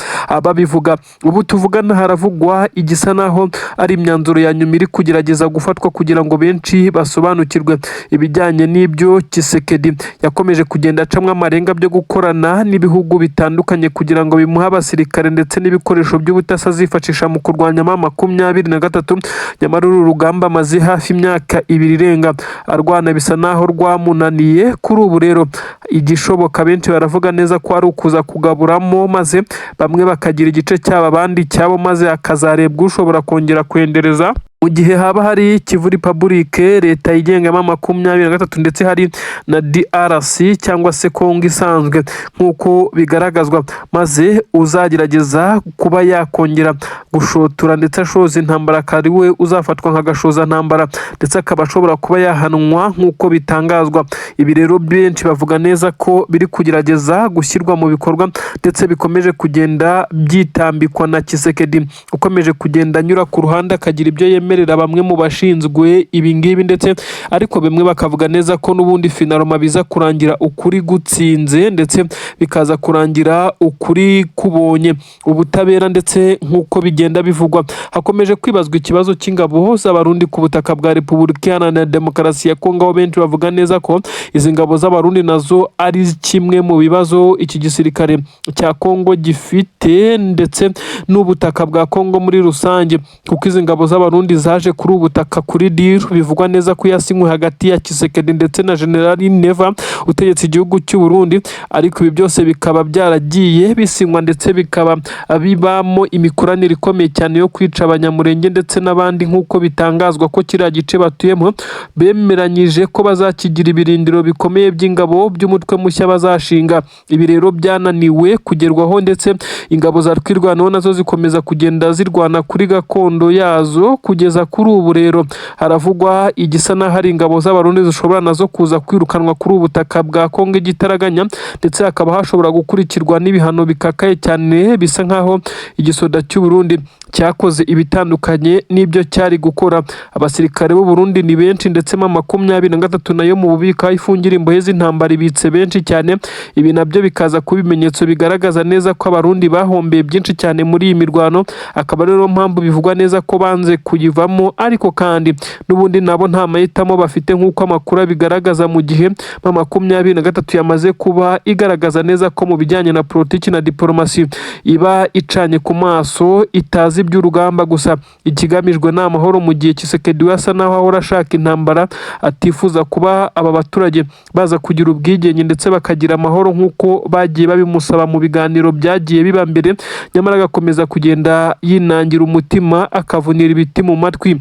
babivuga? Ubu tuvugana haravugwa igisa naho ari imyanzuro ya nyuma iri kugerageza gufatwa kugira ngo benshi basobanukirwe ibijyanye n'ibyo Tshisekedi yakomeje kugenda acamwo amarenga byo gukorana n'ibihugu bitandukanye kugira kugira ngo bimuhe abasirikare ndetse n'ibikoresho by'ubutasi azifashisha mu kurwanya M23. Nyamara uru rugamba amaze hafi imyaka 2 irenga arwana bisa naho rwamunaniye. Kuri ubu rero igishoboka benshi baravuga neza ko ari ukuza kugaburamo, maze bamwe bakagira igice cyabo abandi cyabo, maze hakazarebwa ushobora kongera kwendereza mu gihe haba hari Kivu Republic, leta yigenga M23, ndetse hari na DRC cyangwa se Kongo isanzwe nk'uko bigaragazwa, maze uzagerageza kuba yakongera gushotora ndetse ashoza intambara akaba ari we uzafatwa nka gashoza ntambara, ndetse akaba ashobora kuba yahanwa nk'uko bitangazwa. Ibi rero benshi bavuga neza ko biri kugerageza gushyirwa mu bikorwa, ndetse bikomeje kugenda byitambikwa na Tshisekedi ukomeje kugenda anyura ku ruhande akagira ibyo yemerera bamwe mu bashinzwe ibi ngibi, ndetse ariko bamwe bakavuga neza ko n'ubundi finalement biza kurangira ukuri gutsinze, ndetse bikaza kurangira ukuri kubonye ubutabera. Ndetse nk'uko bigenda bivugwa, hakomeje kwibazwa ikibazo cy'ingabo z'Abarundi ku butaka bwa Repubulika Iharanira Demokarasi ya Kongo, aho benshi bavuga neza ko izi ngabo z'Abarundi nazo ari kimwe mu bibazo iki gisirikare cya Kongo gifite, ndetse n'ubutaka bwa Kongo muri rusange, kuko izi ngabo z'Abarundi zaje kuri ubu butaka kuri deal bivugwa neza ko yasinywe hagati ya Tshisekedi ndetse na General Neva utegetse igihugu cy'u Burundi. Ariko ibi byose bikaba byaragiye bisinywa, ndetse bikaba bibamo imikoranire ikomeye cyane yo kwica Abanyamurenge ndetse n'abandi, nk'uko bitangazwa ko kiriya gice batuyemo bemeranyije ko bazakigira ibirindiro bikomeye by'ingabo by'umutwe mushya bazashinga. Ibi rero byananiwe kugerwaho, ndetse ingabo za Twirwaneho nazo zikomeza kugenda zirwana kuri gakondo yazo. Kugeza kuri ubu rero haravugwa igisa n'aho ari ingabo z'Abarundi zishobora nazo kuza kwirukanwa kuri ubu butaka bwa Kongo igitaraganya, ndetse hakaba hashobora gukurikirwa n'ibihano bikakaye cyane, bisa nk'aho igisoda cy'u Burundi cyakoze ibitandukanye n'ibyo cyari gukora. Abasirikare b'u Burundi ni benshi, ndetse M23 nayo mu bubiko aho ifungira imbohe z'intambara ibitse benshi cyane. Ibi nabyo bikaza kuba ibimenyetso bigaragaza neza ko Abarundi bahombeye byinshi cyane muri iyi mirwano, akaba ariyo mpamvu bivugwa neza ko banze kuyivamo. Ariko kandi n'ubundi nabo nta mahitamo bafite nk'uko amakuru abigaragaza, mu gihe M23 yamaze kuba igaragaza neza ko mu bijyanye na politiki na diporomasi iba icanye ku maso, itazi iby'urugamba gusa, ikigamijwe ni amahoro, mu gihe Tshisekedi we asa naho ahora ashaka intambara, atifuza kuba aba baturage baza kugira ubwigenge ndetse bakagira amahoro nk'uko bagiye babimusaba mu biganiro byagiye biba mbere, nyamara agakomeza kugenda yinangira umutima akavunira ibiti mu matwi.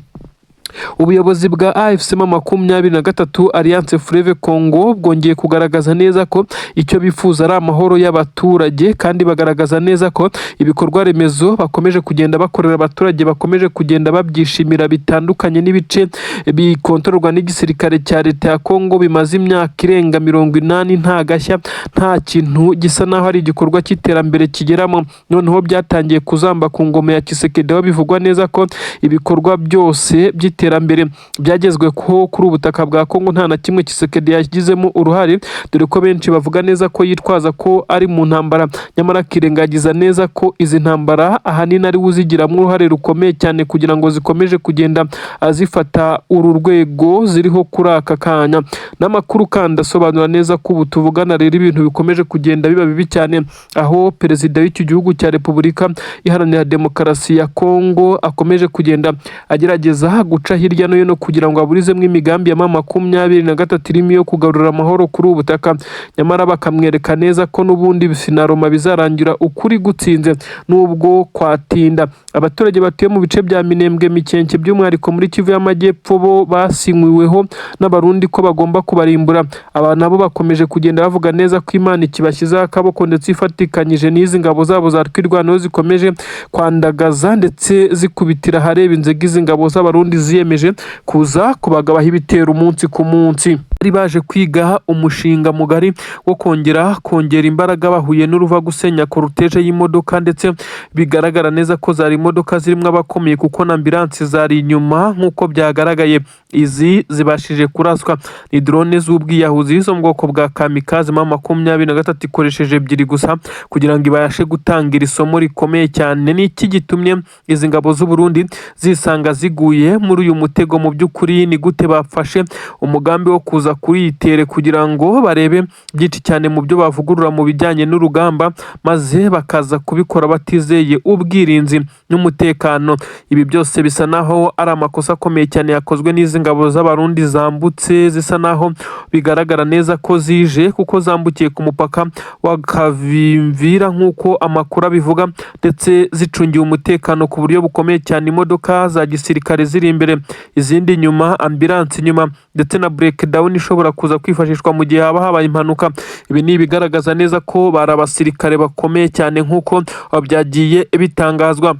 Ubuyobozi bwa AFC M23, Alliance Fleuve Congo, bwongeye kugaragaza neza ko icyo bifuza ari amahoro y'abaturage, kandi bagaragaza neza ko ibikorwa remezo bakomeje kugenda bakorera abaturage bakomeje kugenda babyishimira, bitandukanye n'ibice bikontororwa n'igisirikare cya leta ya Congo bimaze imyaka irenga 80 nta gashya, nta kintu gisa naho ari igikorwa cy'iterambere kigeramo. Noneho byatangiye kuzamba ku ngoma ya Tshisekedi, aho bivugwa neza ko ibikorwa byose by'iterambere byagezweho kuri ubutaka bwa Kongo nta na kimwe Tshisekedi yagizemo uruhare, dore ko benshi bavuga neza ko yitwaza ko ari mu ntambara, nyamara akirengagiza neza ko izi ntambara ahanini ari we uzigiramo uruhare rukomeye cyane kugira ngo zikomeje kugenda zifata uru rwego ziriho kuri aka kanya. N'amakuru kandi asobanura neza ko ubu tuvugana rero ibintu bikomeje kugenda biba bibi cyane, aho perezida w'iki gihugu cya Repubulika Iharanira Demokarasi ya Kongo akomeje kugenda agerageza guca hirya no hino kugira ngo aburizemo imigambi ya M23 irimo iyo kugarura amahoro kuri ubu butaka, nyamara bakamwereka neza ko n'ubundi finalement bizarangira ukuri gutsinze nubwo kwatinda. Abaturage batuye mu bice bya Minembwe, Mikenke, by'umwihariko muri Kivu y'Amajyepfo, bo basinywiweho n'Abarundi ko bagomba kubarimbura. Aba nabo bakomeje kugenda bavuga neza ko Imana ikibashyizeho akaboko, ndetse ifatikanyije n'izi ngabo zabo za Twirwaneho zikomeje kwandagaza ndetse zikubitira ahareba inzega izi ngabo z'Abarundi ziyemeje kuza kubagabaho ibitero umunsi ku munsi. Bari baje kwiga umushinga mugari wo kongera kongera imbaraga, bahuye n'uruva gusenya cortège y'imodoka, ndetse bigaragara neza ko zari imodoka zirimo abakomeye kuko na ambulance zari inyuma. Nk'uko byagaragaye, izi zibashije kuraswa ni drone z'ubwiyahuzi zo mu bwoko bwa kamikaze. M23 ikoresheje ebyiri gusa kugira ngo ibashe gutanga iri somo rikomeye cyane. Ni iki gitumye izi ngabo z'u Burundi zisanga ziguye muri uyu mutego? Mu by'ukuri ni gute bafashe umugambi wo kuza kuza kuri iyi terrain kugira ngo barebe byinshi cyane mu byo bavugurura mu bijyanye n'urugamba, maze bakaza kubikora batizeye ubwirinzi n'umutekano. Ibi byose bisa naho ari amakosa akomeye cyane yakozwe n'izi ngabo z'Abarundi zambutse, zisa naho bigaragara neza ko zije kuko zambukiye ku mupaka wa Kavimvira nk'uko amakuru abivuga, ndetse zicungiwe umutekano ku buryo bukomeye cyane, imodoka za gisirikare ziri imbere, izindi inyuma, ambulance inyuma, ndetse na breakdown ishobora kuza kwifashishwa mu gihe haba habaye impanuka. Ibi ni ibigaragaza neza ko bari abasirikare bakomeye cyane nk'uko byagiye bitangazwa.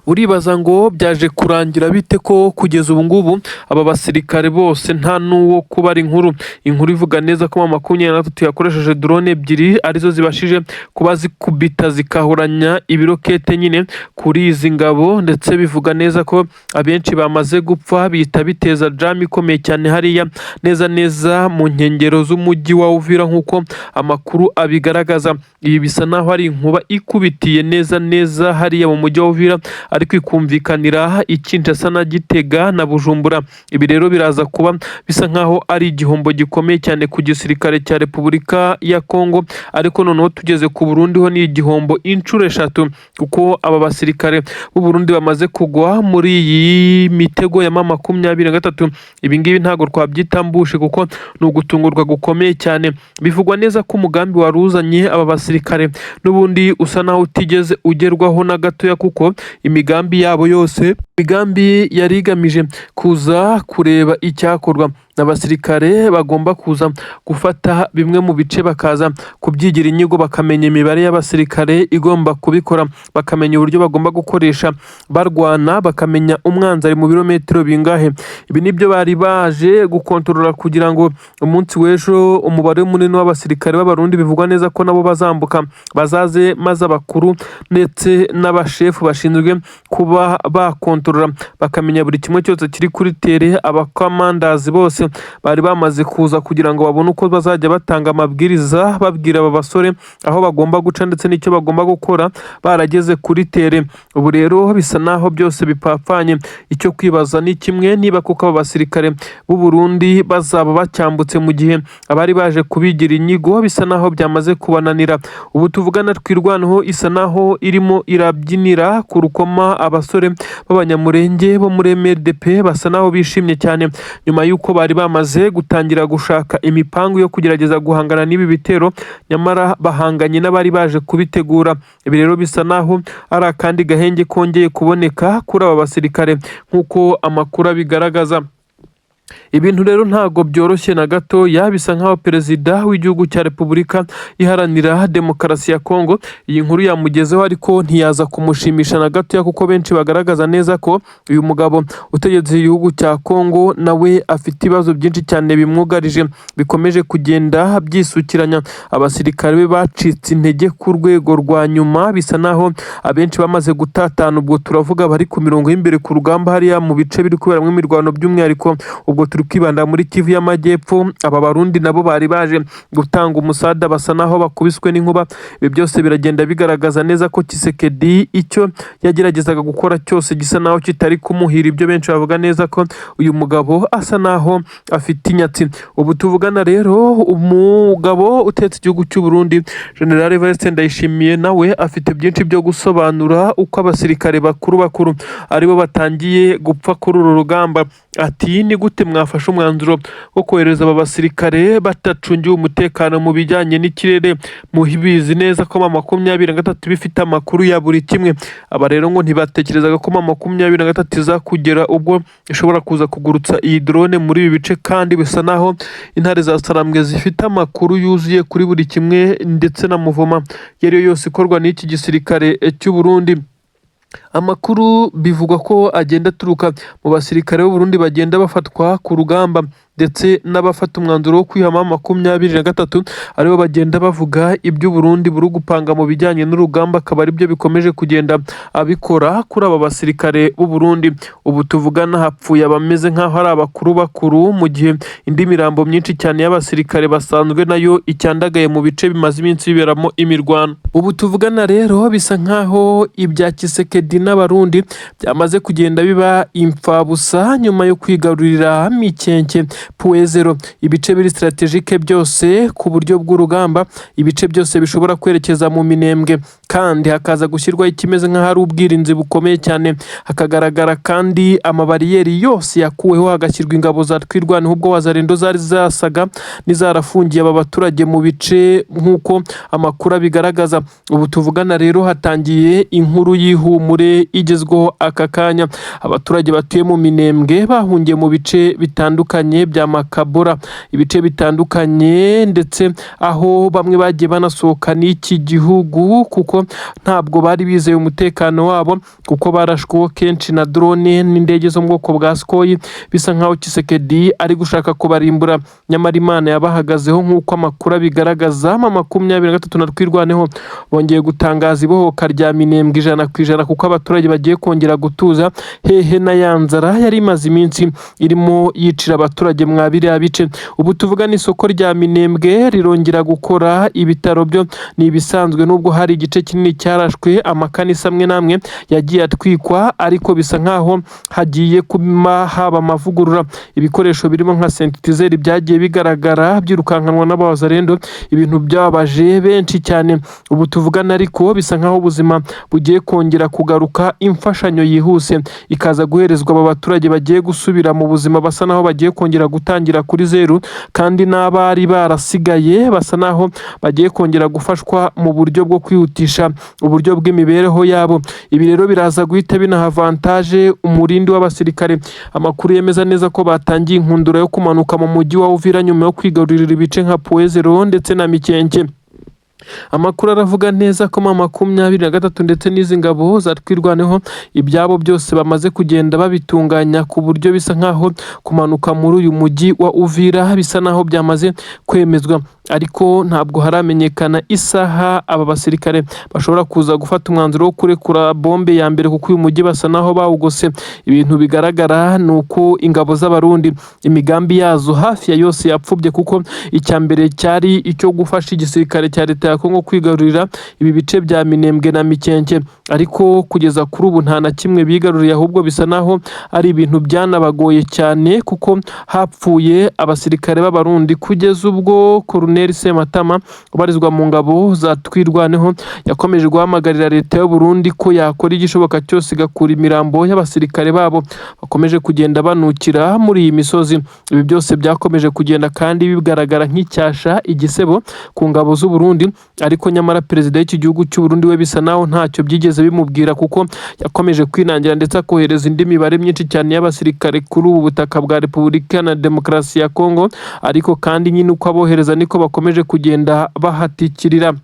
Uribaza ngo byaje kurangira bite ko kugeza ubu ngubu aba basirikare bose nta n'uwo kubara inkuru? Inkuru ivuga neza ko M23 yakoresheje drone ebyiri, arizo zibashije kuba zikubita zikahuranya ibirokete nyine kuri izi ngabo, ndetse bivuga neza ko abenshi bamaze gupfa, bihita biteza jam ikomeye cyane hariya neza neza mu nkengero z'umujyi wa Uvira nk'uko amakuru abigaragaza. Ibi bisa naho ari inkuba ikubitiye neza neza hariya mu mujyi wa Uvira, ariko ikumvikanira i Kinshasa na Gitega na Bujumbura. Ibi rero biraza kuba bisa nkaho ari igihombo gikomeye cyane ku gisirikare cya Repubulika ya Kongo, ariko noneho tugeze ku Burundi ho ni igihombo inshuro eshatu, kuko aba basirikare b'u Burundi bamaze kugwa muri iyi mitego ya M23. Ibi ngibi ntabwo twabyita ambush kuko ni ugutungurwa gukomeye cyane. Bivugwa neza ko umugambi wari uzanye aba basirikare n'ubundi usa naho utigeze ugerwaho na gatoya, kuko imigambi yabo yose, imigambi yari igamije kuza kureba icyakorwa, abasirikare bagomba kuza gufata bimwe mu bice, bakaza kubyigira inyigo, bakamenya imibare y'abasirikare igomba kubikora, bakamenya uburyo bagomba gukoresha barwana, bakamenya umwanzi ari mu birometero bingahe. Ibi nibyo bari baje gukontorora kugira ngo umunsi w'ejo umubare munini w'abasirikare b'Abarundi bivugwa neza ko nabo bazambuka bazaze, maze abakuru ndetse n'abashefu bashinzwe kuba bakontorora bakamenya buri kimwe cyose kiri kuri terrain. Abakomandazi bose bari bamaze kuza kugira ngo babone uko bazajya batanga amabwiriza, babwira aba basore aho bagomba guca ndetse n'icyo bagomba gukora barageze kuri terrain. Ubu rero bisa naho byose bipapanye. Icyo kwibaza ni kimwe: niba kuko aba basirikare b'u Burundi bazaba bacyambutse mu gihe abari baje kubigira inyigo bisa naho byamaze kubananira. Ubu tuvugana, Twirwaneho isa naho irimo irabyinira ku rukoma. Abasore b'Abanyamurenge bo muri MRDP basa naho bishimye cyane nyuma y'uko bari bamaze gutangira gushaka imipangu yo kugerageza guhangana n'ibi bitero, nyamara bahanganye n'abari baje kubitegura. Ibi rero bisa naho ari akandi gahenge kongeye kuboneka kuri aba basirikare nk'uko amakuru abigaragaza. Ibintu rero ntabwo byoroshye na gatoya. Bisa nkaho perezida w'igihugu cya Repubulika Iharanira Demokarasi ya Kongo iyi nkuru yamugezeho, ariko ntiyaza kumushimisha na gatoya, kuko benshi bagaragaza neza ko uyu mugabo utegetse igihugu cya Kongo nawe afite ibibazo byinshi cyane bimwugarije, bikomeje kugenda byisukiranya. Abasirikare be bacitse intege ku rwego rwa nyuma, bisa naho abenshi bamaze gutatana. Ubwo turavuga bari ku mirongo y'imbere ku rugamba hariya mu bice biri kuberamo imirwano, by'umwihariko ubwo turi kwibanda muri Kivu y'Amajyepfo. Aba Barundi nabo bari baje gutanga umusada basa naho bakubiswe n'inkuba. Ibi byose biragenda bigaragaza neza ko Tshisekedi icyo yageragezaga gukora cyose gisa naho kitari kumuhira. Ibyo benshi bavuga neza ko uyu mugabo asa naho afite inyatsi. Ubu tuvugana rero, umugabo utetse igihugu cy'u Burundi, General Evariste Ndayishimiye, nawe afite byinshi byo gusobanura uko abasirikare bakuru bakuru aribo batangiye gupfa kuri uru rugamba. Ati: "Ni gute mwafashe umwanzuro wo kohereza aba basirikare badacungiwe umutekano mu bijyanye n'ikirere, mubizi neza ko M23 bifite amakuru ya buri kimwe?" Aba rero ngo ntibatekerezaga ko M23 iza kugera ubwo ishobora kuza kugurutsa iyi drone muri ibi bice, kandi bisa naho intare za Sarambwe zifite amakuru yuzuye kuri buri kimwe ndetse na mouvement iyo ari yo yose ikorwa n'iki gisirikare cy'u Burundi. Amakuru bivugwa ko agenda aturuka mu basirikare b'u Burundi bagenda bafatwa ku rugamba, ndetse n'abafata umwanzuro wo kwiha M23, aribo bagenda bavuga ibyo Burundi buri gupanga mu bijyanye n'urugamba, akaba aribyo bikomeje kugenda abikora kuri aba basirikare b'u Burundi. Ubu tuvugana hapfuye abameze nk'aho ari abakuru bakuru, mu gihe indi mirambo myinshi cyane y'abasirikare basanzwe nayo icyandagaye mu bice bimaze iminsi biberamo imirwano. Ubu tuvugana rero bisa nk'aho ibya Tshisekedi n'abarundi byamaze kugenda biba imfabusa nyuma yo kwigarurira Mikenke, Point Zéro, ibice biri stratégique byose ku buryo bw'urugamba, ibice byose bishobora kwerekeza mu Minembwe, kandi hakaza gushyirwaho ikimeze nk'aho ari ubwirinzi bukomeye cyane. Hakagaragara kandi amabariyeri yose yakuweho, hagashyirwa ingabo za Twirwaneho, ubwo Wazalendo zari zasaga n'izarafungiye aba baturage mu bice, nk'uko amakuru abigaragaza. Ubu tuvugana rero hatangiye inkuru y'ihumure igezweho aka kanya. Abaturage batuye mu Minembwe bahungiye mu bice bitandukanye bya Makabura, ibice bitandukanye, ndetse aho bamwe bagiye banasohoka n'iki gihugu kuko ntabwo bari bizeye umutekano wabo, kuko barashweho kenshi na drone n'indege zo mu bwoko bwa Sukhoi, bisa nkaho Tshisekedi ari gushaka kubarimbura. Nyamara Imana yabahagazeho, nk'uko amakuru abigaragaza. M23 na Twirwaneho bongeye gutangaza ibohoka rya Minembwe 100%, kuko abaturage bagiye kongera gutuza, hehe na ya nzara yari imaze iminsi irimo yicira abaturage mwa biriya bice. Ubu tuvuga n'isoko rya Minembwe rirongera gukora, ibitaro byo ni ibisanzwe, nubwo hari igice kinini cyarashwe, amakanisa amwe n'amwe yagiye atwikwa, ariko bisa nkaho hagiye kuma haba amavugurura. Ibikoresho birimo nka synthétiseur byagiye bigaragara byirukankanwa n'abazarendo, ibintu byababaje benshi cyane. Ubu tuvugana ariko bisa nkaho ubuzima bugiye kongera kugaruka, imfashanyo yihuse ikaza guherezwa aba baturage bagiye gusubira mu buzima, basa naho bagiye kongera gutangira kuri zeru, kandi n'abari barasigaye basa naho bagiye kongera gufashwa mu buryo bwo kwihutisha uburyo bw'imibereho yabo. Ibi rero biraza guhita binaha avantage umurindi w'abasirikare. Amakuru yemeza neza ko batangiye inkundura yo kumanuka mu mujyi wa Uvira nyuma yo kwigarurira ibice nka Point Zéro ndetse na Mikenke. Amakuru aravuga neza ko M23 ndetse n'izi ngabo za Twirwaneho ibyabo byose bamaze kugenda babitunganya, ku buryo bisa nkaho kumanuka muri uyu mujyi wa Uvira bisa naho byamaze kwemezwa, ariko ntabwo haramenyekana isaha aba basirikare bashobora kuza gufata umwanzuro wo kurekura bombe ya mbere, kuko uyu mujyi basa naho bawugose. Ibintu bigaragara ni uko ingabo z'Abarundi imigambi yazo hafi ya yose yapfubye, kuko icya mbere cyari icyo gufasha igisirikare cya leta ya Kongo kwigarurira ibi bice bya Minembwe na Mikenke, ariko kugeza kuri ubu nta na kimwe bigaruriye, ahubwo bisa naho ari ibintu byanabagoye cyane, kuko hapfuye abasirikare b'Abarundi, kugeza ubwo Colonel Sematama ubarizwa mu ngabo za Twirwaneho yakomeje guhamagarira leta y'u Burundi ko yakora igishoboka cyose igakura imirambo y'abasirikare babo bakomeje kugenda banukira muri iyi misozi. Ibi byose byakomeje kugenda kandi bigaragara nk'icyasha, igisebo ku ngabo z'u Burundi, ariko nyamara perezida w'iki gihugu cy'u Burundi we bisa naho ntacyo byigeze bimubwira, kuko yakomeje kwinangira ndetse akohereza indi mibare myinshi cyane y'abasirikare kuri ubu butaka bwa Repubulika na Demokarasi ya Kongo, ariko kandi nyine uko abohereza niko bakomeje kugenda bahatikirira.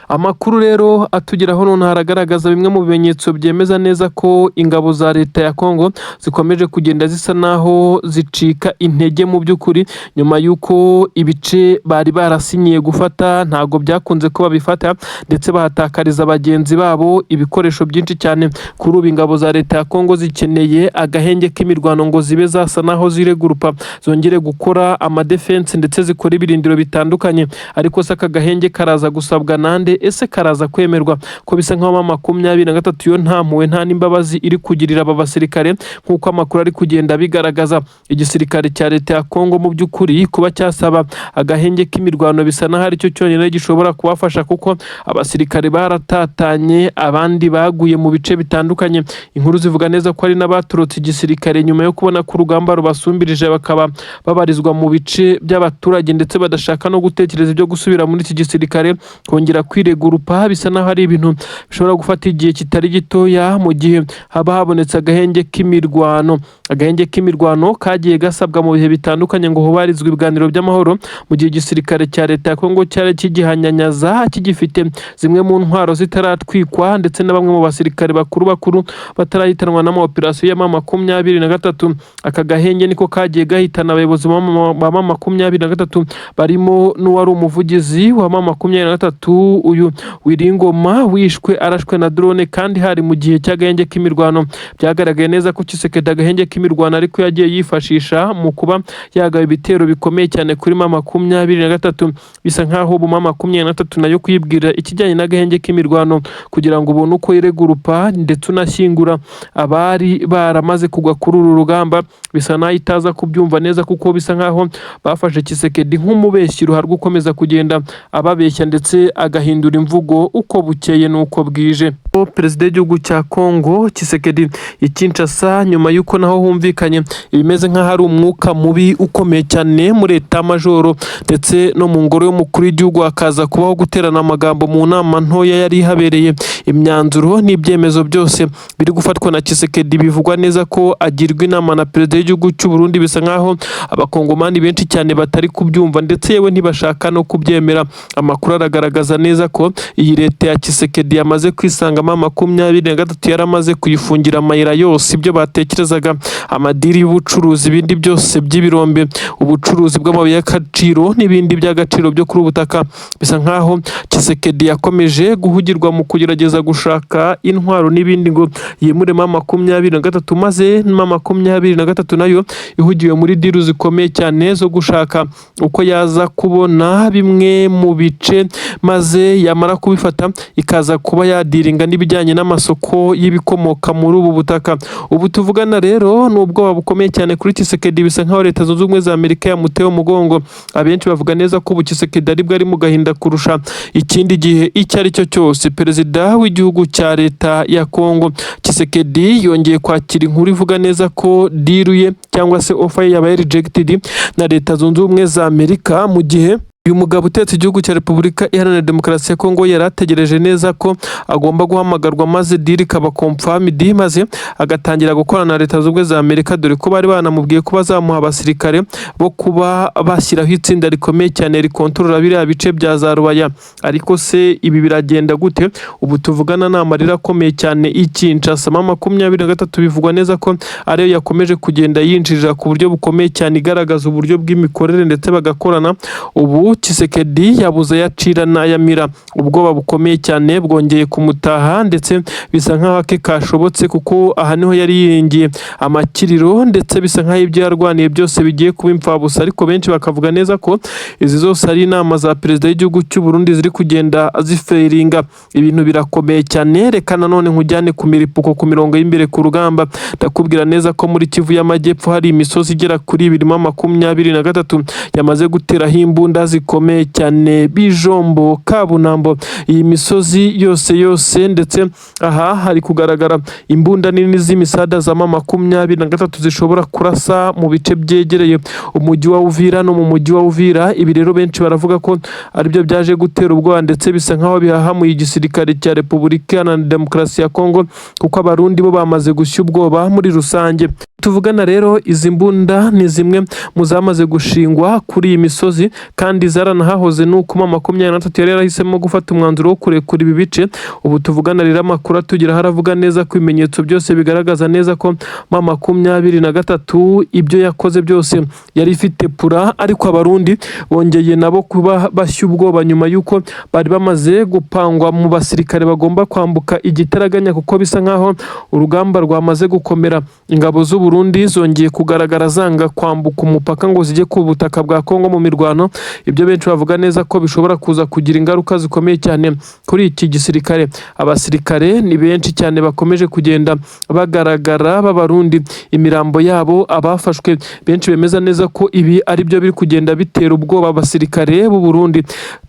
Amakuru rero atugeraho noneho haragaragaza bimwe mu bimenyetso byemeza neza ko ingabo za leta ya Kongo zikomeje kugenda zisa naho zicika intege mu by'ukuri, nyuma y'uko ibice bari barasinyiye gufata ntabwo byakunze ko babifata, ndetse bahatakariza bagenzi babo ibikoresho byinshi cyane. Kuri ubu ingabo za leta ya Kongo zikeneye agahenge k'imirwano ngo zibe zasa naho ziregurupa, zongere gukora amadefense ndetse zikora ibirindiro bitandukanye. Ariko se aka gahenge karaza gusabwa nande? Ese karaza kwemerwa, ko bisa nkaho M23 yo nta mpuhwe, nta n'imbabazi iri kugirira aba basirikare, nk'uko amakuru ari kugenda abigaragaza? Igisirikare cya leta ya Kongo mu by'ukuri kuba cyasaba agahenge k'imirwano bisa naho aricyo cyonyine gishobora kubafasha, kuko abasirikare baratatanye, abandi baguye mu bice bitandukanye. Inkuru zivuga neza ko hari n'abaturutse igisirikare nyuma yo kubona ko urugamba rubasumbirije, bakaba babarizwa mu bice by'abaturage, ndetse badashaka no gutekereza ibyo gusubira muri iki gisirikare. Kongera kwiregurupa bisa naho ari ibintu bishobora gufata igihe kitari gitoya mu gihe haba habonetse agahenge k'imirwano. Agahenge k'imirwano kagiye gasabwa mu bihe bitandukanye ngo hubahirizwe ibiganiro by'amahoro, mu gihe igisirikare cya leta ya Kongo cyari kigihanyanyaza, kigifite zimwe mu ntwaro zitaratwikwa, ndetse na bamwe mu basirikare bakuru bakuru batarahitanwa n'amaoperasiyo ya M23. Aka gahenge niko kagiye gahitana abayobozi ba M23, barimo n'uwari umuvugizi wa M23. nguyu Willy Ngoma wishwe arashwe na drone, kandi hari mu gihe cy'agahenge k'imirwano. Byagaragaye neza ko Tshisekedi agahenge k'imirwano ariko yagiye yifashisha mu kuba yagaba ibitero bikomeye cyane kuri M23. Bisa nkaho ubu M23 nayo kuyibwira ikijyanye n'agahenge k'imirwano kugira ngo ubone uko iregurupa ndetse unashyingura abari baramaze kugwa kuri uru rugamba, bisa naho itaza kubyumva neza, kuko bisa nkaho bafashe Tshisekedi nk'umubeshyi ruharwa ukomeza kugenda ababeshya ndetse agahindura imvugo uko bukeye n'uko bwije. Perezida w'igihugu cya Congo Tshisekedi i Kinshasa, nyuma y'uko naho humvikanye ibimeze nk'aho ari umwuka mubi ukomeye cyane muri état-major ndetse no mu ngoro y'umukuru w'igihugu, hakaza kubaho guterana amagambo mu nama ntoya yari ihabereye. Imyanzuro n'ibyemezo byose biri gufatwa na Tshisekedi bivugwa neza ko agirwa inama na perezida w'igihugu cy'u Burundi. Bisa nkaho abakongomani benshi cyane batari kubyumva, ndetse yewe ntibashaka no kubyemera. Amakuru aragaragaza neza ko iyi leta ya Tshisekedi yamaze kwisangamo M23 yaramaze kuyifungira amayira yose. Ibyo batekerezaga, amadeal y'ubucuruzi, ibindi byose by'ibirombe, ubucuruzi bw'amabuye y'agaciro n'ibindi by'agaciro byo kuri ubu butaka, bisa nkaho Tshisekedi yakomeje guhugirwa mu kugerageza gushaka intwaro n'ibindi ngo yimure M23, maze M23 nayo ihugiwe muri deal zikomeye cyane zo gushaka uko yaza kubona bimwe mu bice, maze yamara kubifata ikaza kuba yadealinga n'ibijyanye n'amasoko y'ibikomoka muri ubu butaka. Ubu tuvugana rero ni ubwoba bukomeye cyane kuri Tshisekedi. Bisa nkaho Leta Zunze Ubumwe za Amerika yamuteye umugongo. Abenshi bavuga neza ko ubu Tshisekedi aribwo ari mu gahinda kurusha ikindi gihe icyo ari cyo cyose. Perezida w'igihugu cya leta ya Congo Tshisekedi yongeye kwakira inkuru ivuga neza ko deal ye cyangwa se offer ye yabaye rejected na Leta Zunze Ubumwe za Amerika, mu gihe uyu mugabo utetse igihugu cya Repubulika Iharanira Demokarasi ya Kongo yari ategereje neza ko agomba guhamagarwa maze deal ikaba confirmed, maze agatangira gukorana na Leta Zunze Ubumwe za Amerika, dore ko bari banamubwiye ko bazamuha abasirikare bo kuba bashyiraho itsinda rikomeye cyane rikontorora biriya bice bya za Rubaya. Ariko se ibi biragenda gute? Ubu tuvugana ni amarira akomeye cyane i Kinshasa. M23 bivugwa neza ko ariyo yakomeje kugenda yinjirira ku buryo bukomeye cyane, igaragaza uburyo bw'imikorere ndetse bagakorana. Ubu Tshisekedi yabuze ayacira n'ayamira, ubwoba bukomeye cyane bwongeye kumutaha, ndetse bisa nk'aho ake kashobotse, kuko aha niho yari yiringiye amakiriro, ndetse bisa nk'aho ibyo yarwaniye byose bigiye kuba imfabusa. Ariko benshi bakavuga neza ko izi zose ari inama za perezida w'igihugu cy'u Burundi ziri kugenda zifailinga. Ibintu birakomeye cyane. Reka nanone nkujyane ku miripuko ku mirongo y'imbere ku rugamba. Ndakubwira neza ko muri Kivu y'Amajyepfo hari imisozi igera kuri ibiri M23 yamaze guteraho imbunda zikomeye cyane: Bijombo, Kabunambo, iyi misozi yose yose. Ndetse aha hari kugaragara imbunda nini z'imisada za M23 zishobora kurasa mu bice byegereye umujyi wa Uvira no mu mujyi wa Uvira. Ibi rero benshi baravuga ko aribyo byaje gutera ubwoba, ndetse bisa nkaho bihahamuye igisirikare cya Repubulika Iharanira Demokarasi ya Kongo, kuko Abarundi bo bamaze gushya ubwoba muri rusange. Tuvugana rero izi mbunda ni zimwe mu zamaze gushingwa kuri iyi misozi kandi zaranahahoze, nuko M23 yari yarahisemo gufata umwanzuro wo kurekura ibi bice. Ubu tuvugana rero amakuru atugeraho aravuga neza ko ibimenyetso byose bigaragaza neza ko M23 ibyo yakoze byose yari ifite plan. Ariko Abarundi bongeye nabo kuba bashya ubwoba nyuma y'uko bari bamaze gupangwa mu basirikare bagomba kwambuka igitaraganya, kuko bisa nkaho urugamba rwamaze gukomera. Ingabo z'u Burundi zongeye kugaragara zanga kwambuka umupaka ngo zijye ku butaka bwa Kongo mu mirwano. Ibyo benshi bavuga neza ko bishobora kuza kugira ingaruka zikomeye cyane kuri iki gisirikare. Abasirikare ni benshi cyane bakomeje kugenda bagaragara b'Abarundi, imirambo yabo, abafashwe. Benshi bemeza neza ko ibi ari byo biri kugenda bitera ubwoba abasirikare b'u Burundi.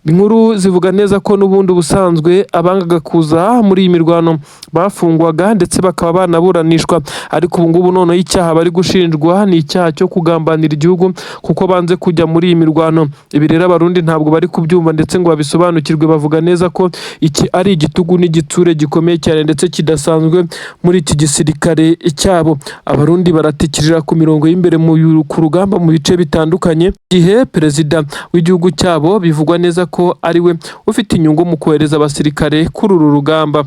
Inkuru zivuga neza ko n'ubundi ubusanzwe abangaga kuza muri iyi mirwano bafungwaga ndetse bakaba banaburanishwa, ariko ubu ngubu noneho icyaha bari gushinjwa ni icyaha cyo kugambanira igihugu kuko banze kujya muri iyi mirwano. Ibi rero Abarundi ntabwo bari kubyumva ndetse ngo babisobanukirwe. Bavuga neza ko iki ari igitugu n'igitsure gikomeye cyane ndetse kidasanzwe muri iki gisirikare cyabo. Abarundi baratikirira ku mirongo y'imbere ku rugamba mu bice bitandukanye, igihe perezida w'igihugu cyabo bivugwa neza ko ari we ufite inyungu mu kohereza abasirikare kuri uru rugamba.